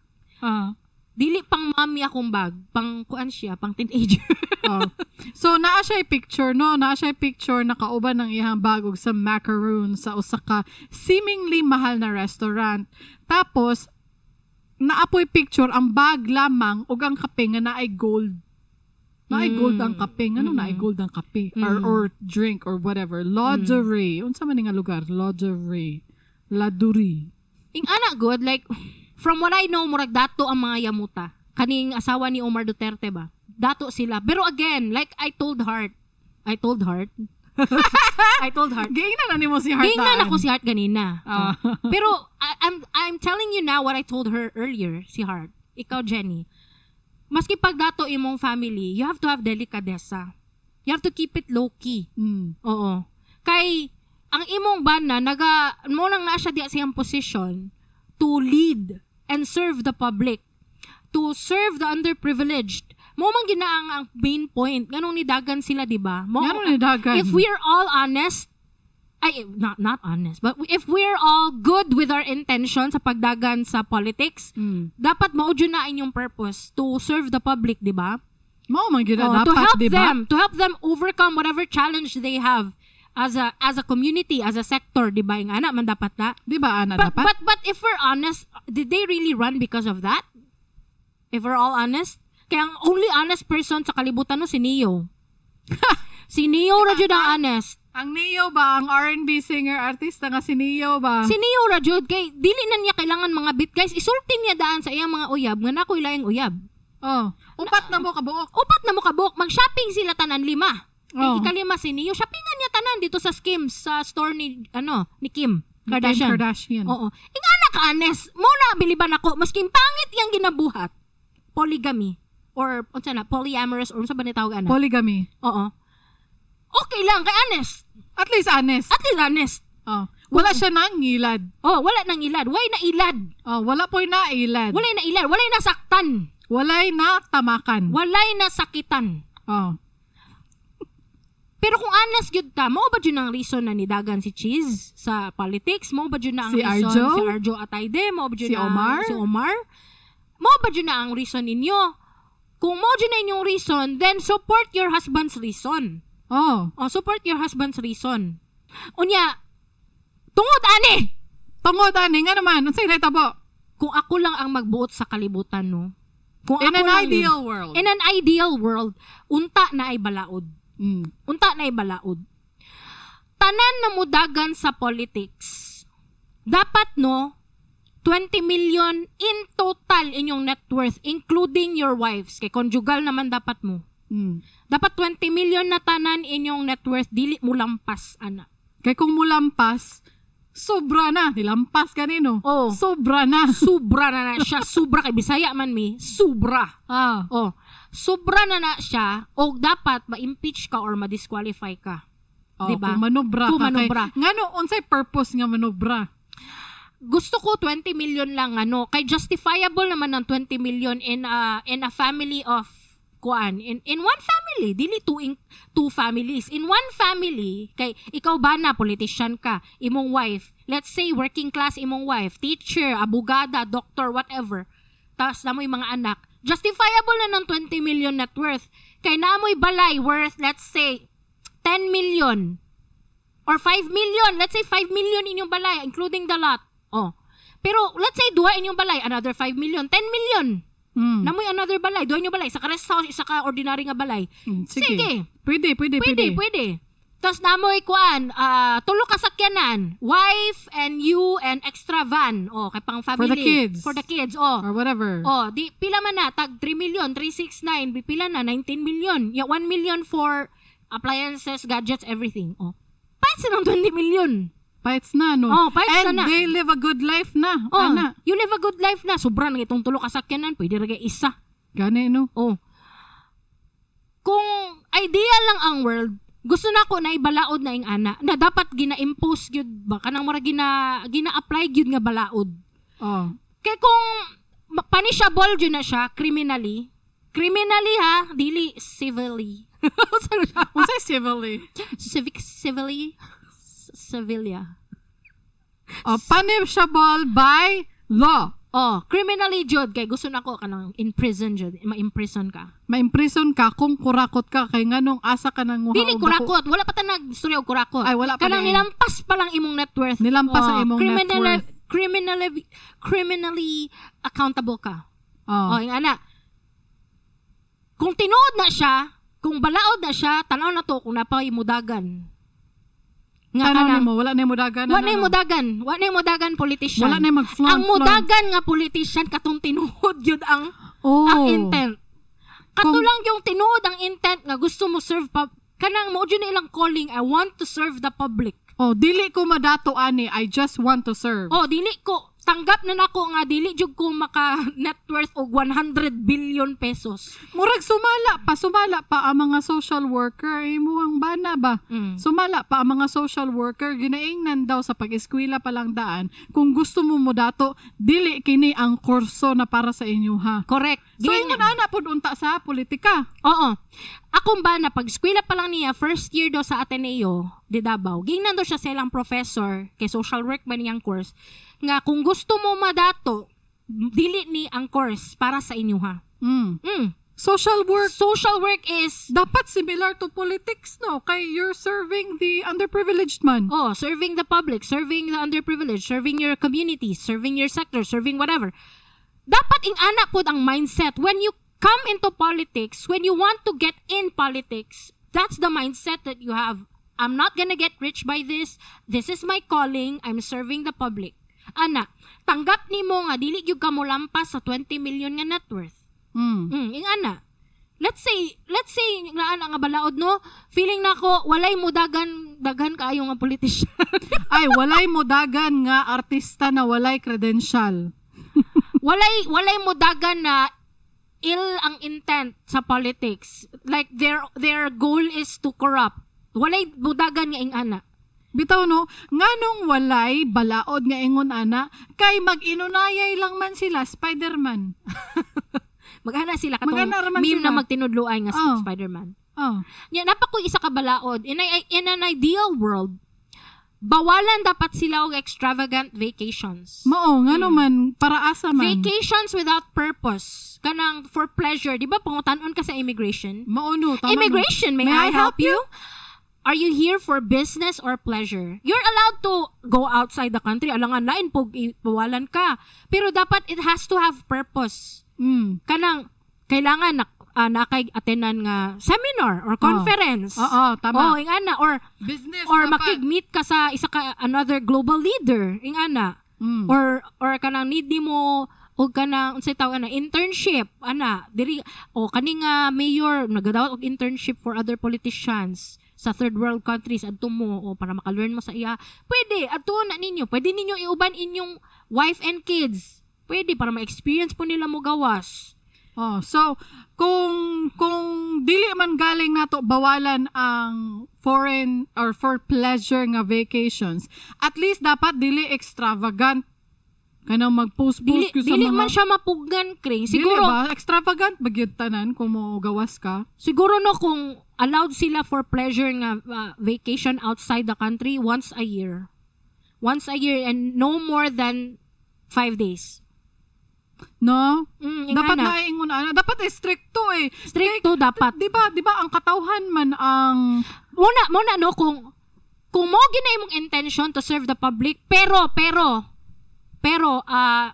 Dili pang mommy akong bag, pang kuan siya, pang teenager. Oh. So naa siya picture, no, naa siya picture nakauban ng iyang bag og sa macaroon sa usa ka seemingly mahal na restaurant. Tapos naapoy picture ang bag lamang ug ang kape nga naay gold. Naay gold ang kape. Ngano naay gold ang kape? Or drink or whatever. Ladurée. Unsa man ni nga lugar? Ladurée. Ladurée. Ing ana good, like from what I know, murag dato ang mga yamuta. Kaning asawa ni Omar Duterte ba? Dato sila. Pero again, like I told Heart. I told Heart. I told Heart. Giingnan na nimo si Heart. Giingnan ako si Heart ganina. Ah. Oh. Pero I'm telling you now what I told her earlier, si Heart. Ikaw, Jenny. Maski pag dato imong family, you have to have delicadeza. You have to keep it low-key. Oo. Kay ang imong bana naga mo nang naa siya diya sa iyang position to lead and serve the public, to serve the underprivileged. Mo man gina ang main point. Nganong nidagan sila, di ba? Mo Nganong nidagan? If we are all honest, ay not honest, but if we're all good with our intention sa pagdagan sa politics, dapat mao jud na inyong purpose to serve the public, di ba? Mao man gyud Oh, dapat, to help di ba? them, to help them overcome whatever challenge they have as a community, as a sector, di ba? Yung ana man dapat na. Di ba ana But, dapat? but if we're honest, did they really run because of that? If we're all honest, kaya ang only honest person sa kalibutan no si Neo. Si Neo ra jud ang honest. Ang Neo ba? Ang R&B singer, artista nga si Neo ba? Si Neo ra jud kay dili na niya kailangan mga bit guys. Isulti niya daan sa iyang mga uyab nga nakoy laing uyab. Oh, upat na mo kabuok. Upat na mo kabuok, mag-shopping sila tanan lima. Kay Oh. ikalima si Neo, shoppingan niya tanan dito sa Skims, sa store ni ano, ni Kim Kim Kardashian. Kardashian. Oo. Ingana ka honest, mo na biliban ako masking pangit yang ginabuhat. Polygamy or unsa na, polyamorous or unsa ba ni tawag ana? Polygamy. Oo. Okay lang kay honest. At least honest. At least honest. Oh. Wala siya nang ngilad. Oh, wala nang ilad. Way na ilad. Oh, wala po'y nailad. Walay na ilad, walay nasaktan, Walay na tamakan. walay nasakitan. Oh. Pero kung honest gyud ka, mao ba jud ang reason na nidagan si Cheese sa politics? Mao ba jud na ang Si reason Arjo? si Arjo Atayde? Mao ba jud Si na ang- Omar? Si Omar? Mao ba jud na ang reason ninyo? Kung mao jud na inyong reason, then support your husband's reason. Oh. O, support your husband's reason. Unya, tungod ani, Tungod ani nga naman, unsay nahitabo? kung ako lang ang magbuot sa kalibutan, no? Kung In ako an lang yun. ideal world. In an ideal world, unta na ay balaod. Unta na balaod. Tanan na mudagan sa politics. Dapat no, 20 million in total inyong net worth, including your wives. Kay conjugal naman dapat mo. Dapat 20 million na tanan inyong net worth, dili mo lampas, ana. Kay kung mulampas, sobra na. Nilampas kanino. Oh. Sobra na. Sobra na na siya. Sobra kay Bisaya man mi. Sobra. Ah. Oh, sobra na na siya o dapat ma-impeach ka or ma-disqualify ka. Oh, Diba? Kung manobra Kung ka. manobra. Kay, ngano, unsay purpose nga manobra? Gusto ko 20 million lang ano, kay justifiable naman ng 20 million in a family of kuan in one family, dili two families, in one family. Kay ikaw ba na politician ka, imong wife, let's say working class imong wife, teacher, abogada, doctor, whatever, tas namoy mga anak, justifiable na ng 20 million net worth kay naamoy balay worth, let's say, 10 million or 5 million. Let's say 5 million inyong balay, including the lot. Oh. Pero let's say duha inyong balay, another 5 million, 10 million. Namoy another balay, duha inyong balay, sa ka rest house, isa ka ordinary nga balay. Sige. Sige. Pwede, pwede, Pwede, pwede. pwede. Tapos namoy kuan, tulo ka sakyanan, wife and you and extra van. Oh, kay pang family. For the kids. For the kids, oh. Or whatever. Oh, di pila man na tag 3 million, 369, di pila na 19 million. Ya 1 million for appliances, gadgets, everything. Oh. Paits na ng 20 million. Paits na, no? Oh, paits And na na. they live a good life na. Oh, Ana. you live a good life na. Sobra nang itong tulo ka sakyanan, pwede ra kay isa. Gani, no? Oh. Kung ideal lang ang world, gusto na ko na ibalaod na ing ana na dapat gina-impose gyud ba kanang mura gina-apply gyud nga balaod. Oh. Kay kung punishable gyud na siya criminally, criminally ha, dili civilly. Unsay civilly? Civic civilly Sevilla. Oh, punishable by law. Oh, criminally jud kay gusto nako kanang in prison jud, ma-imprison ka. Ma-imprison ka kung kurakot ka kay nganong asa ka nang Dili kurakot, wala pa ta nagstorya og kurakot. Ay, wala pa kanang di. Nilampas pa lang imong net worth. Nilampas Oh, ang imong net worth. Criminally accountable ka. Oh. Oh, yung ana. Kung tinuod na siya, kung balaod na siya, tanaw na to kung napay mudagan. Nga Tanaw kanang, nimo, wala na mudagan. wa na mudagan, wa na mudagan politician. Wala na mag-flaunt. Ang mudagan nga politician katong tinuod yun ang Oh. ang intent. Katulang yung tinuod ang intent nga gusto mo serve pa kanang mo jud na ilang calling, "I want to serve the public." Oh, dili ko madato ani, I just want to serve. Oh, dili ko tanggap na nako nga dili jud ko maka net worth og 100 billion pesos. Murag sumala pa ang mga social worker, imuhang bana ba? Sumala pa ang mga social worker, ginaingnan daw sa pag-eskwela pa lang daan, kung gusto mo modato, dili kini ang kurso na para sa inyo ha. Correct. So ingon ana pud unta sa politika. Oo. Akong ba na pag eskwela pa lang niya, first year do sa Ateneo de Davao, gingnan do siya sa ilang professor, kay social work ba niyang course, nga kung gusto mo madato, dili ni ang course para sa inyo ha. Social work. Social work is dapat similar to politics, no? Kay you're serving the underprivileged man. Oh, serving the public, serving the underprivileged, serving your community, serving your sector, serving whatever. Dapat ing-ana pod ang mindset when you come into politics, when you want to get in politics, that's the mindset that you have. I'm not gonna get rich by this. This is my calling. I'm serving the public. Ana, tanggap nimo nga dili gyud ka molampas sa 20 million nga net worth. Ing ana. Let's say nga ana nga balaod no, feeling nako walay mudagan daghan kaayo nga politician. Ay, walay modagan nga artista na walay credential. Walay mudagan na ill ang intent sa politics. Like their goal is to corrupt. Walay mudagan nga ing ana. Bitaw no, nganong walay balaod nga ingon ana, kay mag-inunayay lang man sila Spider-Man. Maghana sila katong Maghana ra man meme sila. na magtinudloay nga Oh. Spider-Man. Oh. Nya napa ko isa ka balaod in an ideal world, bawalan dapat sila og extravagant vacations. Mao ngano man para asa man. Vacations without purpose. Kanang for pleasure, di ba pangutan-on ka sa immigration? Mao no, tama no. Immigration, may I help you? Are you here for business or pleasure? You're allowed to go outside the country. Alangan lain pog bawalan ka. Pero dapat it has to have purpose. Kanang kailangan na nakay attendan nga seminar or conference. Oo, tama. Oh, ing ana or business or dapat. makig-meet ka sa isa ka another global leader, ing ana. Or kanang need nimo og kanang unsay tawag ana internship ana diri o kani nga mayor nagadawat og internship for other politicians sa third world countries, adto mo o para maka-learn mo sa iya. Pwede adto na ninyo, pwede ninyo iuban inyong wife and kids, pwede para ma-experience po nila mo gawas. Oh, so kung dili man galing nato bawalan ang foreign or for pleasure nga vacations, at least dapat dili extravagant. Kanang mag-post-post Dili gyud sa dili mga man siya mapugnan, Kring. Dili Siguro ba extravagant ba gyud tanan kung mo gawas ka? Siguro no kung allowed sila for pleasure nga vacation outside the country once a year. Once a year and no more than 5 days. No? Dapat Dapat na ingon ana, dapat stricto eh. Stricto dapat. Di ba ang katawhan man ang Muna no kung mo gina imong intention to serve the public pero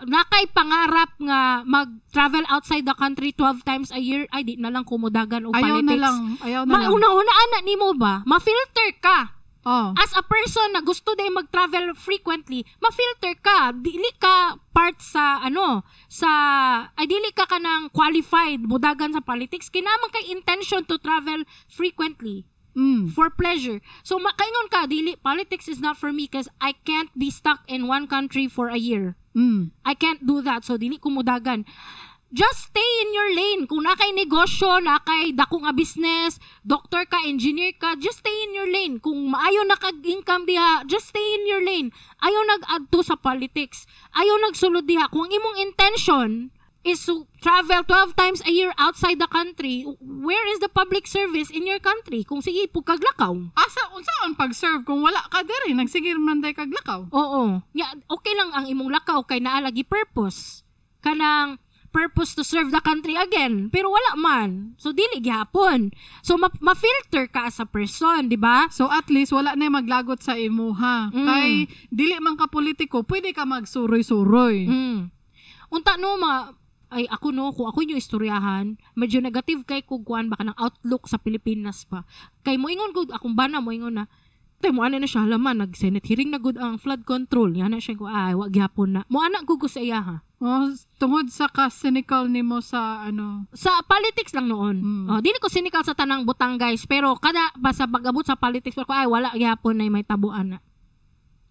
nakay pangarap nga mag-travel outside the country 12 times a year, ay di na lang kumudagan og ayaw politics. na lang, ayaw na lang. Mauna-unaan na nimo ba? Ma-filter ka. Oh. As a person na gusto din mag-travel frequently, ma-filter ka. Dili ka part sa ano, sa ay dili ka kanang qualified mudagan sa politics. Kinamang kay intention to travel frequently for pleasure. So makaingon ka dili, politics is not for me because I can't be stuck in one country for a year. I can't do that. So dili ko mudagan. Just stay in your lane. Kung nakay negosyo, nakay dako nga business, doctor ka, engineer ka, just stay in your lane. Kung maayo na kag income diha, just stay in your lane. Ayaw nag-adto sa politics. Ayaw nagsulod diha. Kung ang imong intention is to travel 12 times a year outside the country, where is the public service in your country? Kung sige, pukaglakaw. Asa unsaon pag-serve kung wala ka diri, nagsigir man day kag lakaw. Oo. Ya, okay lang ang imong lakaw kay naa lagi purpose. kanang purpose to serve the country again. Pero wala man. So dili gihapon. So ma-filter ka as a person, di ba? So at least wala na maglagot sa imuha. Kay dili man ka politiko, pwede ka magsuroy-suroy. Unta no ma ay ako no, kung ako yung istoryahan, medyo negative kay kog kuan baka ng outlook sa Pilipinas pa. Kay moingon gud akong bana, moingon na tay mo ana na siya laman nag Senate hearing na gud ang flood control. Yan na siya ko, ay wa gyapon na. Mo ana gud ko sa iya ha. Oh, tungod sa ka-cynical nimo sa ano. Sa politics lang noon. Oh, dili ko cynical sa tanang butang guys, pero kada basta pag-abot sa politics ko ay wala gyapon na may tabuan na.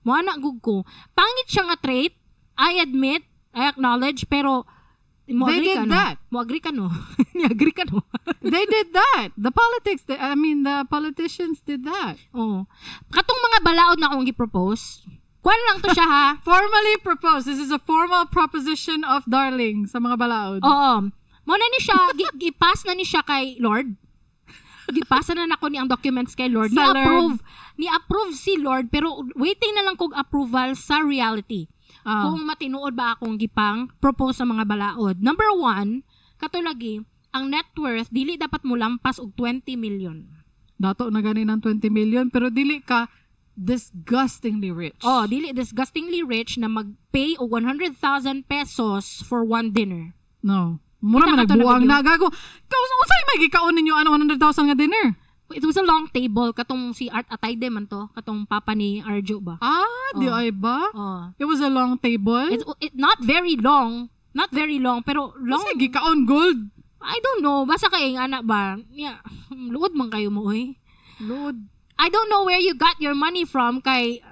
Mo ana gud ko. Pangit siya nga trait, I admit, I acknowledge, pero mo They agree did ka, no? that. Mo agree ka no? Ni agree ka no? They did that. The politics, I mean, the politicians did that. Oo. Katong mga balaod na akong gi-propose, kuan lang to siya ha. Formally proposed. This is a formal proposition of Darling sa mga balaod. Oo. Mo na ni siya, gi-pass na ni siya kay Lord. Gipasa na nako ni ang documents kay Lord. Sa Lord. Ni-approve. Ni-approve si Lord, pero waiting na lang kog approval sa reality. Kung matinuod ba akong gipang propose sa mga balaod. Number one, katulagi, ang net worth, dili dapat mo lampas og 20 million. Dato na gani ng 20 million, pero dili ka disgustingly rich. Oh, dili disgustingly rich na mag-pay og 100,000 pesos for one dinner. No. Mura Kita man ka to na nagbuang video. na gago. Unsay may gikaon ninyo ano 100,000 nga dinner? It was a long table katong si Art Atayde man to, katong papa ni Arjo ba. Ah, di ay ba? Oh. It was a long table. It's it, not very long, not very long pero long. Unsay gikaon gold? I don't know, basta kay ang anak ba. Yeah, luod man kayo mo oy. Luod. I don't know where you got your money from kay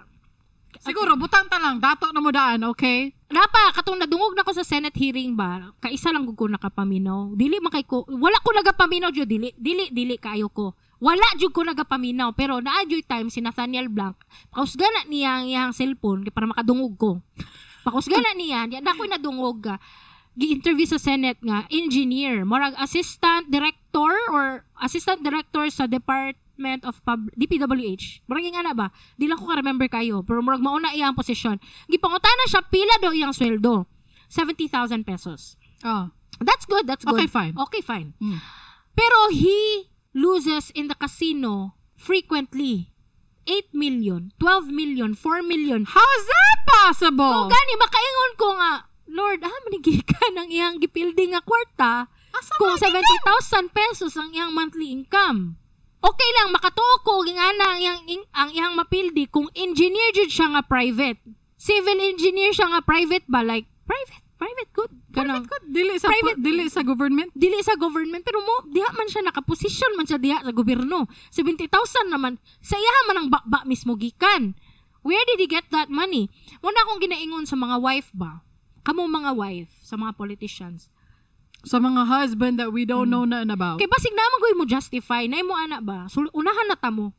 Siguro butang ta lang dato na mo daan, okay? Napa katong nadungog na ko sa Senate hearing ba, kaisa lang gud ko nakapaminaw. Dili man kay ko, wala ko nagapaminaw jud, dili dili dili kaayo ko. Wala jud ko nagapaminaw, pero naa jud time si Nathaniel Blanc. Pakusga na niya ang iyang cellphone kay para makadungog ko. Pakusga na niya, di na ko nadungog ga. Gi-interview sa Senate nga engineer, murag assistant director or assistant director sa Department of DPWH. Murag yung ana ba? Di lang ko ka-remember kayo, pero murag mauna iyang posisyon. Gipangutana siya pila daw iyang sweldo. 70,000 pesos. Oh. That's good, that's good. Okay, fine. Okay, fine. Pero he loses in the casino frequently. 8 million, 12 million, 4 million. How is that possible? O gani, makaingon ko nga, Lord, manigikan ang iyang gipildi nga kwarta Asa kung man 70,000 pesos ang iyang monthly income. Okay lang, makatuo ko og ingana ang iyang mapildi kung engineer jud siya nga private. Civil engineer siya nga private ba? Like, private, private good. Kanang, Private dili sa Private. dili sa government. Dili sa government, pero mo diha man siya nakaposisyon man siya diha sa gobyerno. 70,000 naman sa iya man ang bakba mismo gikan. Where did he get that money? Muna akong ginaingon sa mga wife ba, kamo mga wife sa mga politicians, Sa mga husband that we don't know nothing about. Kay basig na man mo justify na imo ana ba, so, unahan na ta mo,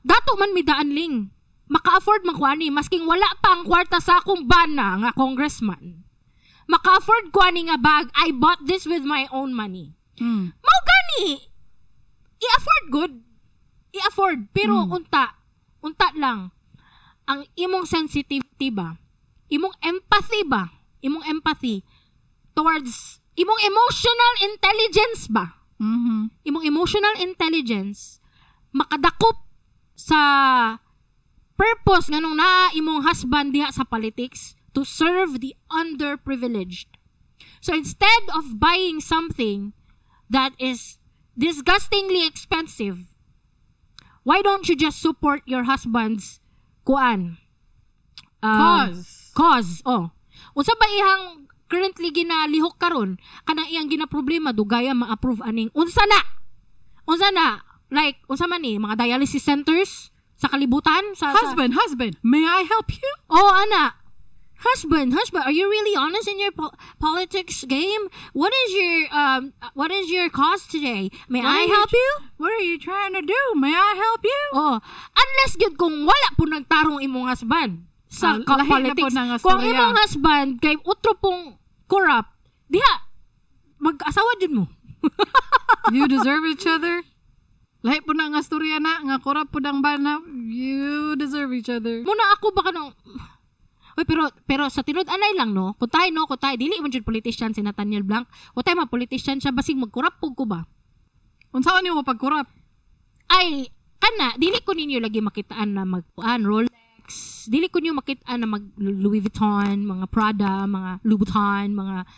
dato man mi daan ling maka-afford man ko ani masking wala pa ang kwarta sa akong bana nga congressman, maka-afford ko ani nga bag. I bought this with my own money. Mao gani i-afford good, i-afford, pero unta unta lang ang imong sensitivity ba, imong empathy ba, imong empathy towards imong emotional intelligence ba, imong emotional intelligence makadakop sa purpose nganong naa imong husband diha sa politics to serve the underprivileged. So instead of buying something that is disgustingly expensive, why don't you just support your husband's kuan? Cause. Cause, oh. Unsa ba iyang currently ginalihok karon? Kanang iyang ginaproblema dugaya ma-approve aning unsa na? Unsa na? Like unsa man ni mga dialysis centers sa kalibutan sa Husband, husband, may I help you? Oh, ana. Husband, husband, are you really honest in your politics game? What is your cause today? May What I are you help you? What are you trying to do? May I help you? Oh, unless gyud kung wala po nagtarong imong husband sa Ah, lahi na po politics. na nga Kung ang storya. imong husband kay utro pong corrupt, diha mag-asawa jud mo. You deserve each other. Lahi po na nga storya na, nga korap po ang bana. You deserve each other. Muna ako baka nung. Uy, pero sa tinud anay lang, no. Kung tayo, no, kung tayo dili man jud politician si Nathaniel Blanc. Kung tayo ma politician siya, basig magkurap pug ko ba? Unsaon nimo pagkurap? Ay, kana dili ko ninyo lagi makitaan na magkuan Rolex. Dili ko ninyo makitaan na mag Louis Vuitton, mga Prada, mga Louboutin, mga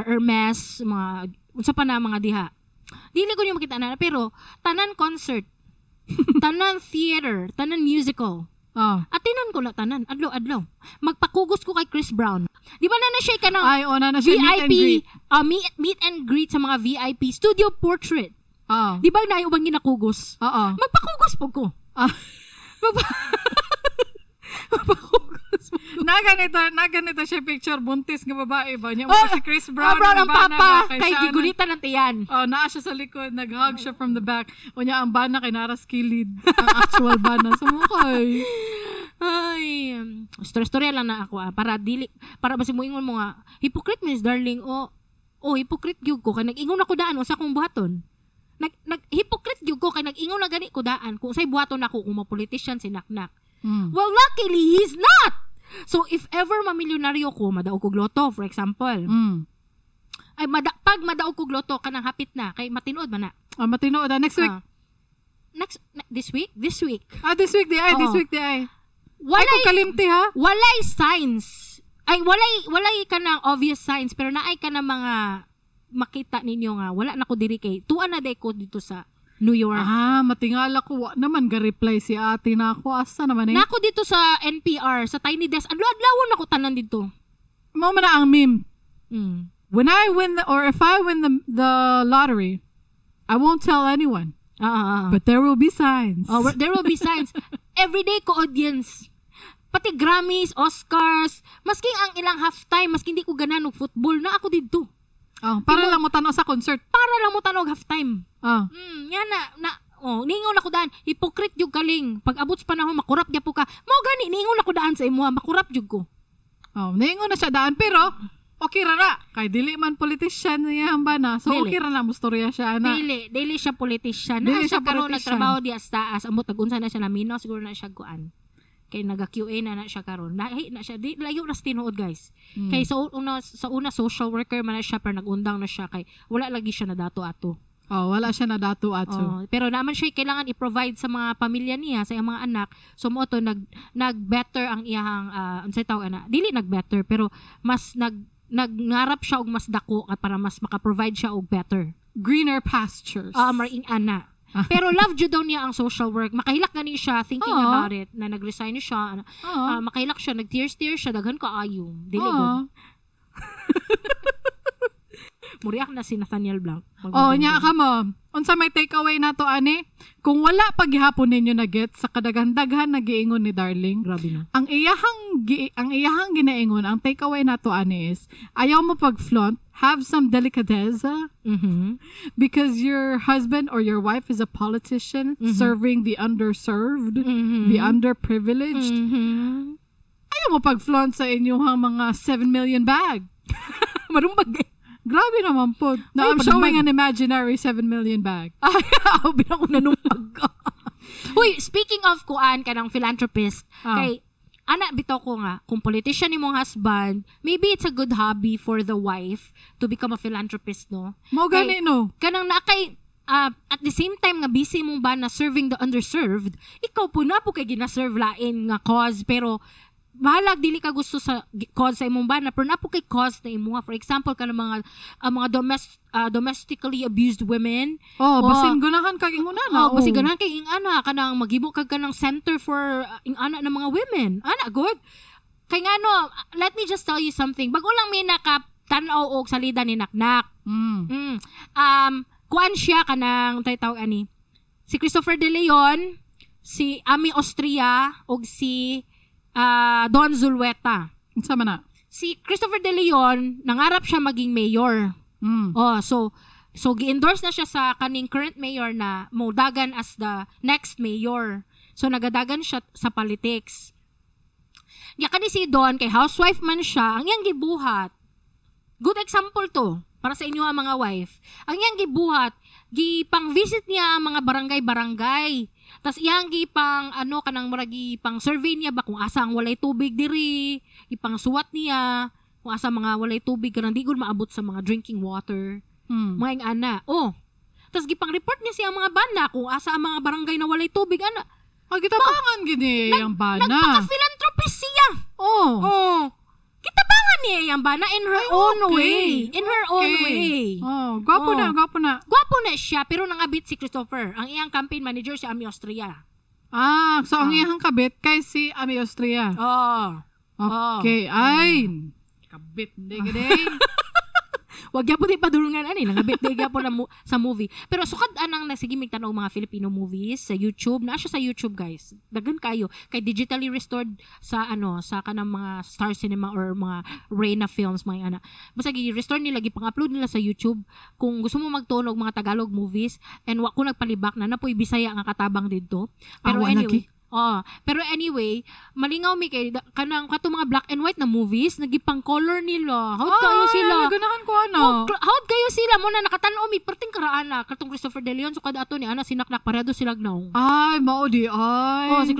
Hermes, mga unsa pa na mga diha. Dili ko ninyo makitaan na, pero tanan concert, tanan theater, tanan musical. Oh. Atinan ko na tanan, adlaw-adlaw. Magpakugos ko kay Chris Brown. Di ba na siya kanang Ay, ona na siya meet and VIP, greet. Meet and greet sa mga VIP, studio portrait. Oh. Di ba na ubang ginakugos? Oo. Magpakugos po ko. Ah. Magpakugos po. Na ganito siya picture, buntis nga babae ba niya? Oh, Si Chris Brown, Brown, Brown ang bana papa ba, kay siya gigunitan ng tiyan. Oh, naa siya sa likod, nag-hug siya from the back. Unya ang bana kay naras kilid, ang actual bana sa mukhay. Ay, story-story lang na ako para dili para basi moingon mo nga hypocrite, Miss Darling, o oh, hypocrite gyud ko kay nag-ingon ako daan usa akong buhaton. Nag nag hypocrite gyud ko kay nag-ingon na gani ko daan kung say buhaton ako kung ma-politician si Naknak. Well, luckily he's not. So if ever mamilyonaryo ko, madaog kog loto, for example. Ay pag madaog kog loto, kanang hapit na kay matinuod man na. Ah, matinuod ah. Next week. Ah. This week? This week. Ah, this week di ay, this Oo. week di ay. Ay, Walay kung kalimti ha. Walay signs. Ay walay kanang obvious signs, pero naay ka na mga makita ninyo nga wala na ko diri kay tuwa na day ko dito sa New York. Ah, matingala ko. Wa naman ga-reply si ate na ako. Asa naman eh. Na ako dito sa NPR sa Tiny Desk. Adlaw-adlawon ako tanan dito. Mao man na ang meme. When I win the, or if I win the lottery, I won't tell anyone. But there will be signs. Oh, there will be signs. Every day ko audience. Pati Grammys, Oscars, maski ang ilang halftime, maski hindi ko ganahan og football, na ako dito. Oh, para lang mo tanaw sa concert. Para lang mo tanaw og halftime. Oh. Nga na oh, ningon ako daan, hypocrite jud kaling. Pag abot sa panahon makurap gyud po ka. Mao gani ningon ako daan sa imuha, makurap jud ko. Oh, ningon na siya daan, pero okay ra na. Kay dili man politician niya ang bana. So Dili. okay ra na mo storya siya ana. Dili siya politician. Na Dili siya siya karon politician. nagtrabaho di sa taas, amot tag-unsa na siya naminaw, siguro na siya kuan. Kay naga-QA na na siya karon. Lahi na siya, di layo na sa tinuod, guys. Kay sa una social worker man na siya, pero nagundang na siya kay wala lagi siya nadato ato. Oh, wala siya na dato ato. Oh, pero naman siya kailangan i-provide sa mga pamilya niya, sa iyang mga anak. So mo to nag better ang iyang unsay tawag ana? Dili nag-better, pero mas nagngarap siya og mas dako at para mas maka-provide siya og better. Greener pastures. Ah, maring ana. Pero love jud daw niya ang social work. Makahilak gani siya thinking Oo. about it na nag-resign siya. Ano, Oo. Makahilak siya, nag-tears-tears siya, daghan kaayo. Dili Oo. gud. Muriak na si Nathaniel Blanc. Oh, nya ka mo. Unsa may takeaway nato ani? Kung wala pa gihapon ninyo na get sa kadaghan-daghan na giingon ni Darling, Grabe na. Ang iyahang ginaingon, ang takeaway nato ani is ayaw mo pag-flaunt, have some delicadeza because your husband or your wife is a politician serving the underserved, the underprivileged. Ayaw mo pag-flaunt sa inyong mga 7 million bag. Marumbag eh. Grabe naman po. Now, Ay, I'm showing panumbag. an imaginary 7 million bag. Ay, binako na numbag. Uy, speaking of kuan kanang philanthropist, kay ana bitaw ko nga, kung politician imong husband, maybe it's a good hobby for the wife to become a philanthropist, no? Mao gani no. Kanang na kay at the same time nga busy mong ba na serving the underserved, ikaw po na po kay gina-serve lain nga cause, pero bahalag dili ka gusto sa cause sa imong bana, pero na po kay cause na imuha. For example, kanang mga ang mga domestically abused women. Oh, Oh. basin gunahan kag ingon ana. Oh, basi ganahan kay ing ana kanang maghimo kag kanang center for ing ana ng mga women. Ana good. Kay ngano, let me just tell you something. Bago lang mi naka tan-aw og salida ni Naknak. Kuan siya kanang tay tawag ani. Si Christopher De Leon, si Ami Austria ug si Don Zulueta. Unsa man na? Si Christopher De Leon, nangarap siya maging mayor. Oh, so gi-endorse na siya sa kaning current mayor na modagan as the next mayor. So nagadagan siya sa politics. Nya kani si Don kay housewife man siya, ang iyang gibuhat. Good example to para sa inyo ang mga wife. Ang iyang gibuhat, Gipang visit niya ang mga barangay-barangay. Tas iyang gipang ano kanang murag gipang survey niya ba kung asa ang walay tubig diri, gipang suwat niya kung asa mga walay tubig kanang di gud maabot sa mga drinking water. Mga ing ana. Oh. Tas gipang report niya siya ang mga bana kung asa ang mga barangay na walay tubig ana. Ah, gitabangan gini ang bana. Nagpaka-philanthropist siya. Oh. Oh. Gitabangan niya ang bana in her Ay, own okay. way. In her own Okay. way. Oh, gwapo Oh. na, gwapo na. Gwapo na siya pero nangabit si Christopher. Ang iyang campaign manager si Ami Austria. Ah, so ang iyang kabit kay si Ami Austria. Oh. Okay, ay. Kabit hindi gani. Wag gyapon di padulungan ani nangabit di gyapon na sa movie. Pero sukad anang nagsige mig tan-aw mga Filipino movies sa YouTube. Naa siya sa YouTube, guys. Daghan kayo kay digitally restored sa ano sa kanang mga Star Cinema or mga Reyna Films mga ana. Basta gi-restore nila, gipang-upload nila sa YouTube. Kung gusto mo magtuon og mga Tagalog movies and wa ko nagpalibak na napoy Bisaya nga katabang didto. Pero Ah, wa anyway, lagi. Oh, pero anyway, malingaw mi kay kanang kato mga black and white na movies nagipang color nila. How kayo sila? Ay, ganahan ko ano. Oh, how'd kayo sila mo na nakatan-o mi perting karaana katong Christopher De Leon so kada ato ni ana sinaknak pareho sila gnaong. Ay, mao di ay. Oh, si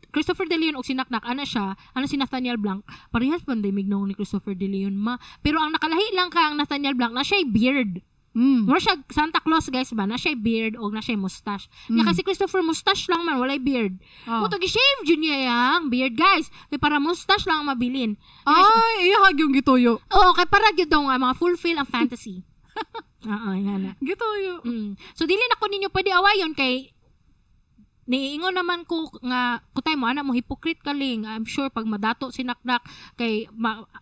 Christopher De Leon og sinaknak ana siya, ana si Nathaniel Blanc. Parehas man day mignaong ni Christopher De Leon ma. Pero ang nakalahi lang ka ang Nathaniel Blanc na siya beard. Mura siya Santa Claus guys ba, na siya beard og na siya mustache. Nya kasi Christopher mustache lang man, walay beard. Oh. Mo to gi-shave jud niya yang beard guys. Kay para mustache lang ang mabilin. Ay, iyahag yung gituyo. Oo, kay para gyud daw nga mga fulfill ang fantasy. Oo, nga na. Gituyo. So dili na ko ninyo pwede awayon kay niingon naman ko nga kutay mo ana mo hypocrite ka ling. I'm sure pag madato si Naknak kay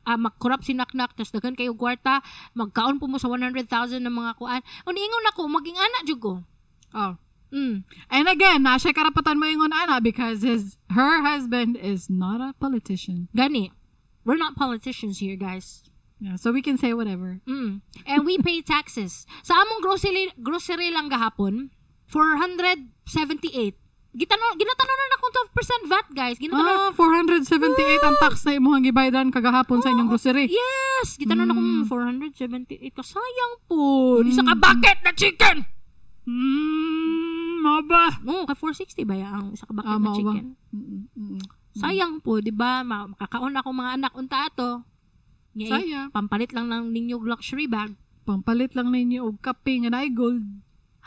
mag-corrupt si Naknak tas daghan kayo kwarta magkaon po mo sa 100,000 ng mga kuan. O niingon ako maging ana jud ko. Oh. And again, na siya karapatan mo ingon ana because her husband is not a politician. Gani. We're not politicians here, guys. Yeah, so we can say whatever. And we pay taxes. Sa among grocery lang gahapon, 478. Ginatano na akong 12% VAT, guys. Ginatano Ah, 478 ang tax na imong gibaydan kagahapon sa inyong grocery. Yes! Gitano na akong 478. Kasayang po. Isa ka bucket na chicken! Maba. Oo, kay 460 ba ya ang isa ka bucket Ah, na mao ba? chicken? Mm-mm. Sayang po, di ba? Makakaon ako mga anak unta ato. Ngay, Sayang. Pampalit lang ng ninyong luxury bag. Pampalit lang ninyo og kape nga naay gold.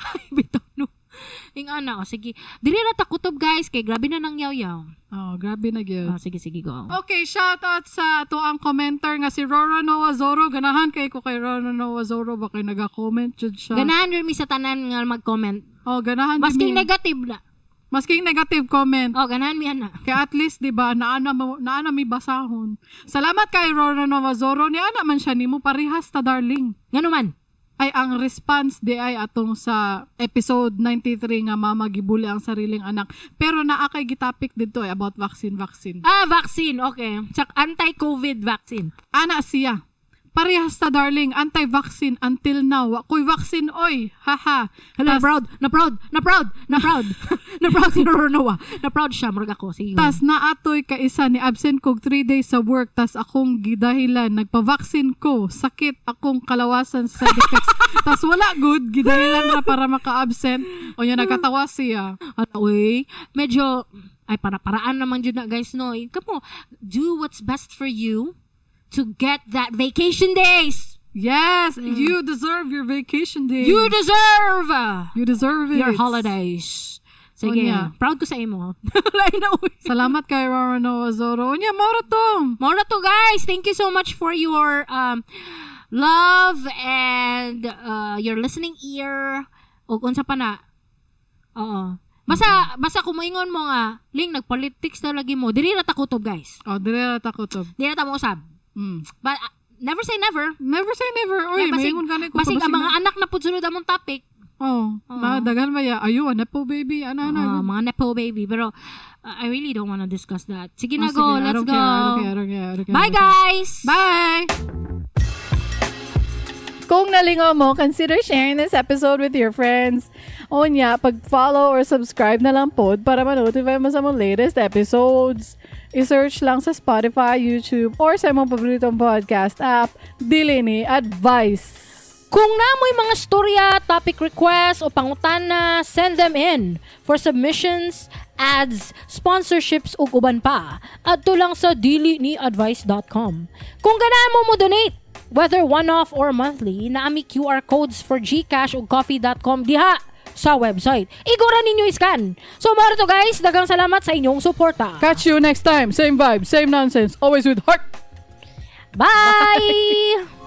Ay, bitaw no. Yung ana, o sige. Dili na ta kutob, guys, kay grabe na nang yaw-yaw. Oh, grabe na gyud. Oh, sige, sige, go. Okay, shout out sa ato ang commenter nga si Rora Noah Zoro. Ganahan kay ko kay Rora Noah Zoro ba kay naga-comment jud siya. Ganahan rin mi sa tanan nga mag-comment. Oh, ganahan Masking din mi. negative na. Masking negative comment. Oh, ganahan mi ana. Kaya at least, di ba, naana mi basahon. Salamat kay Rora Noah Zoro. Ni ana man siya nimo parehas ta darling. Ngano man? Ay ang response di ay atong sa episode 93 nga mama gibuli ang sariling anak. Pero naa kay gitapik didto ay about vaccine vaccine. Ah, vaccine. Okay. Sak anti-COVID vaccine. Ana siya. Parehas ta darling, anti-vaccine until now. Wa ko'y vaccine oy. Haha. Hello, Tas- proud, na proud, na proud, na proud. Na proud si Roronoa. Na proud siya, murag ako. Sige. go. Tas naatoy ka isa ni absent kog 3 days sa work tas akong gidahilan nagpa-vaccine ko sakit akong kalawasan sa side effects tas wala good gidahilan ra para maka-absent o nya nagkatawa siya. Ano, uy, medyo, ay, para-paraan naman yun na, guys, no? Ikaw mo, do what's best for you to get that vacation days. Yes, you deserve your vacation days. You deserve You deserve it. your holidays. Sige, Unya. proud ko sa imo. Lain na, uy. Salamat kay Rora Noah Zoro. Unya, mao ra to. Mao na to, guys. Thank you so much for your love and your listening ear. O unsa pa na. Oo. Basta kumuingon mo nga, Ling, nagpolitics na lagi mo. Dili ra ta kutob, guys. Oh, dire ra ta kutob. Dili ra ta mousab. But never say never. Never say never. Oy, Yeah, basig, maingon gani ko. basig ang mga anak na pud sunod among topic. Oh, na daghan ba ya? Ayo, ana po baby, ana ana. Mga nepo baby. Pero I really don't wanna discuss that. Sige na, Oh, go. sige, I Let's don't go. care, I don't care, I don't care, I don't care, Bye, I don't care. guys! Bye! Kung nalingaw mo, consider sharing this episode with your friends. Onya, pag-follow or subscribe na lang pod para ma-notify mo sa mga latest episodes. I-search lang sa Spotify, YouTube, or sa imong paboritong podcast app, Dili ni Advice. Kung namoy mga storya, topic requests o pangutana, send them in for submissions, ads, sponsorships ug uban pa. Adto lang sa diliniadvice.com. Kung ganahan mo mo donate, whether one-off or monthly, naami QR codes for GCash ug coffee.com diha sa website. Igora ninyo iscan. So mao to, guys, daghang salamat sa inyong suporta. Catch you next time. Same vibe, same nonsense, always with heart. Bye!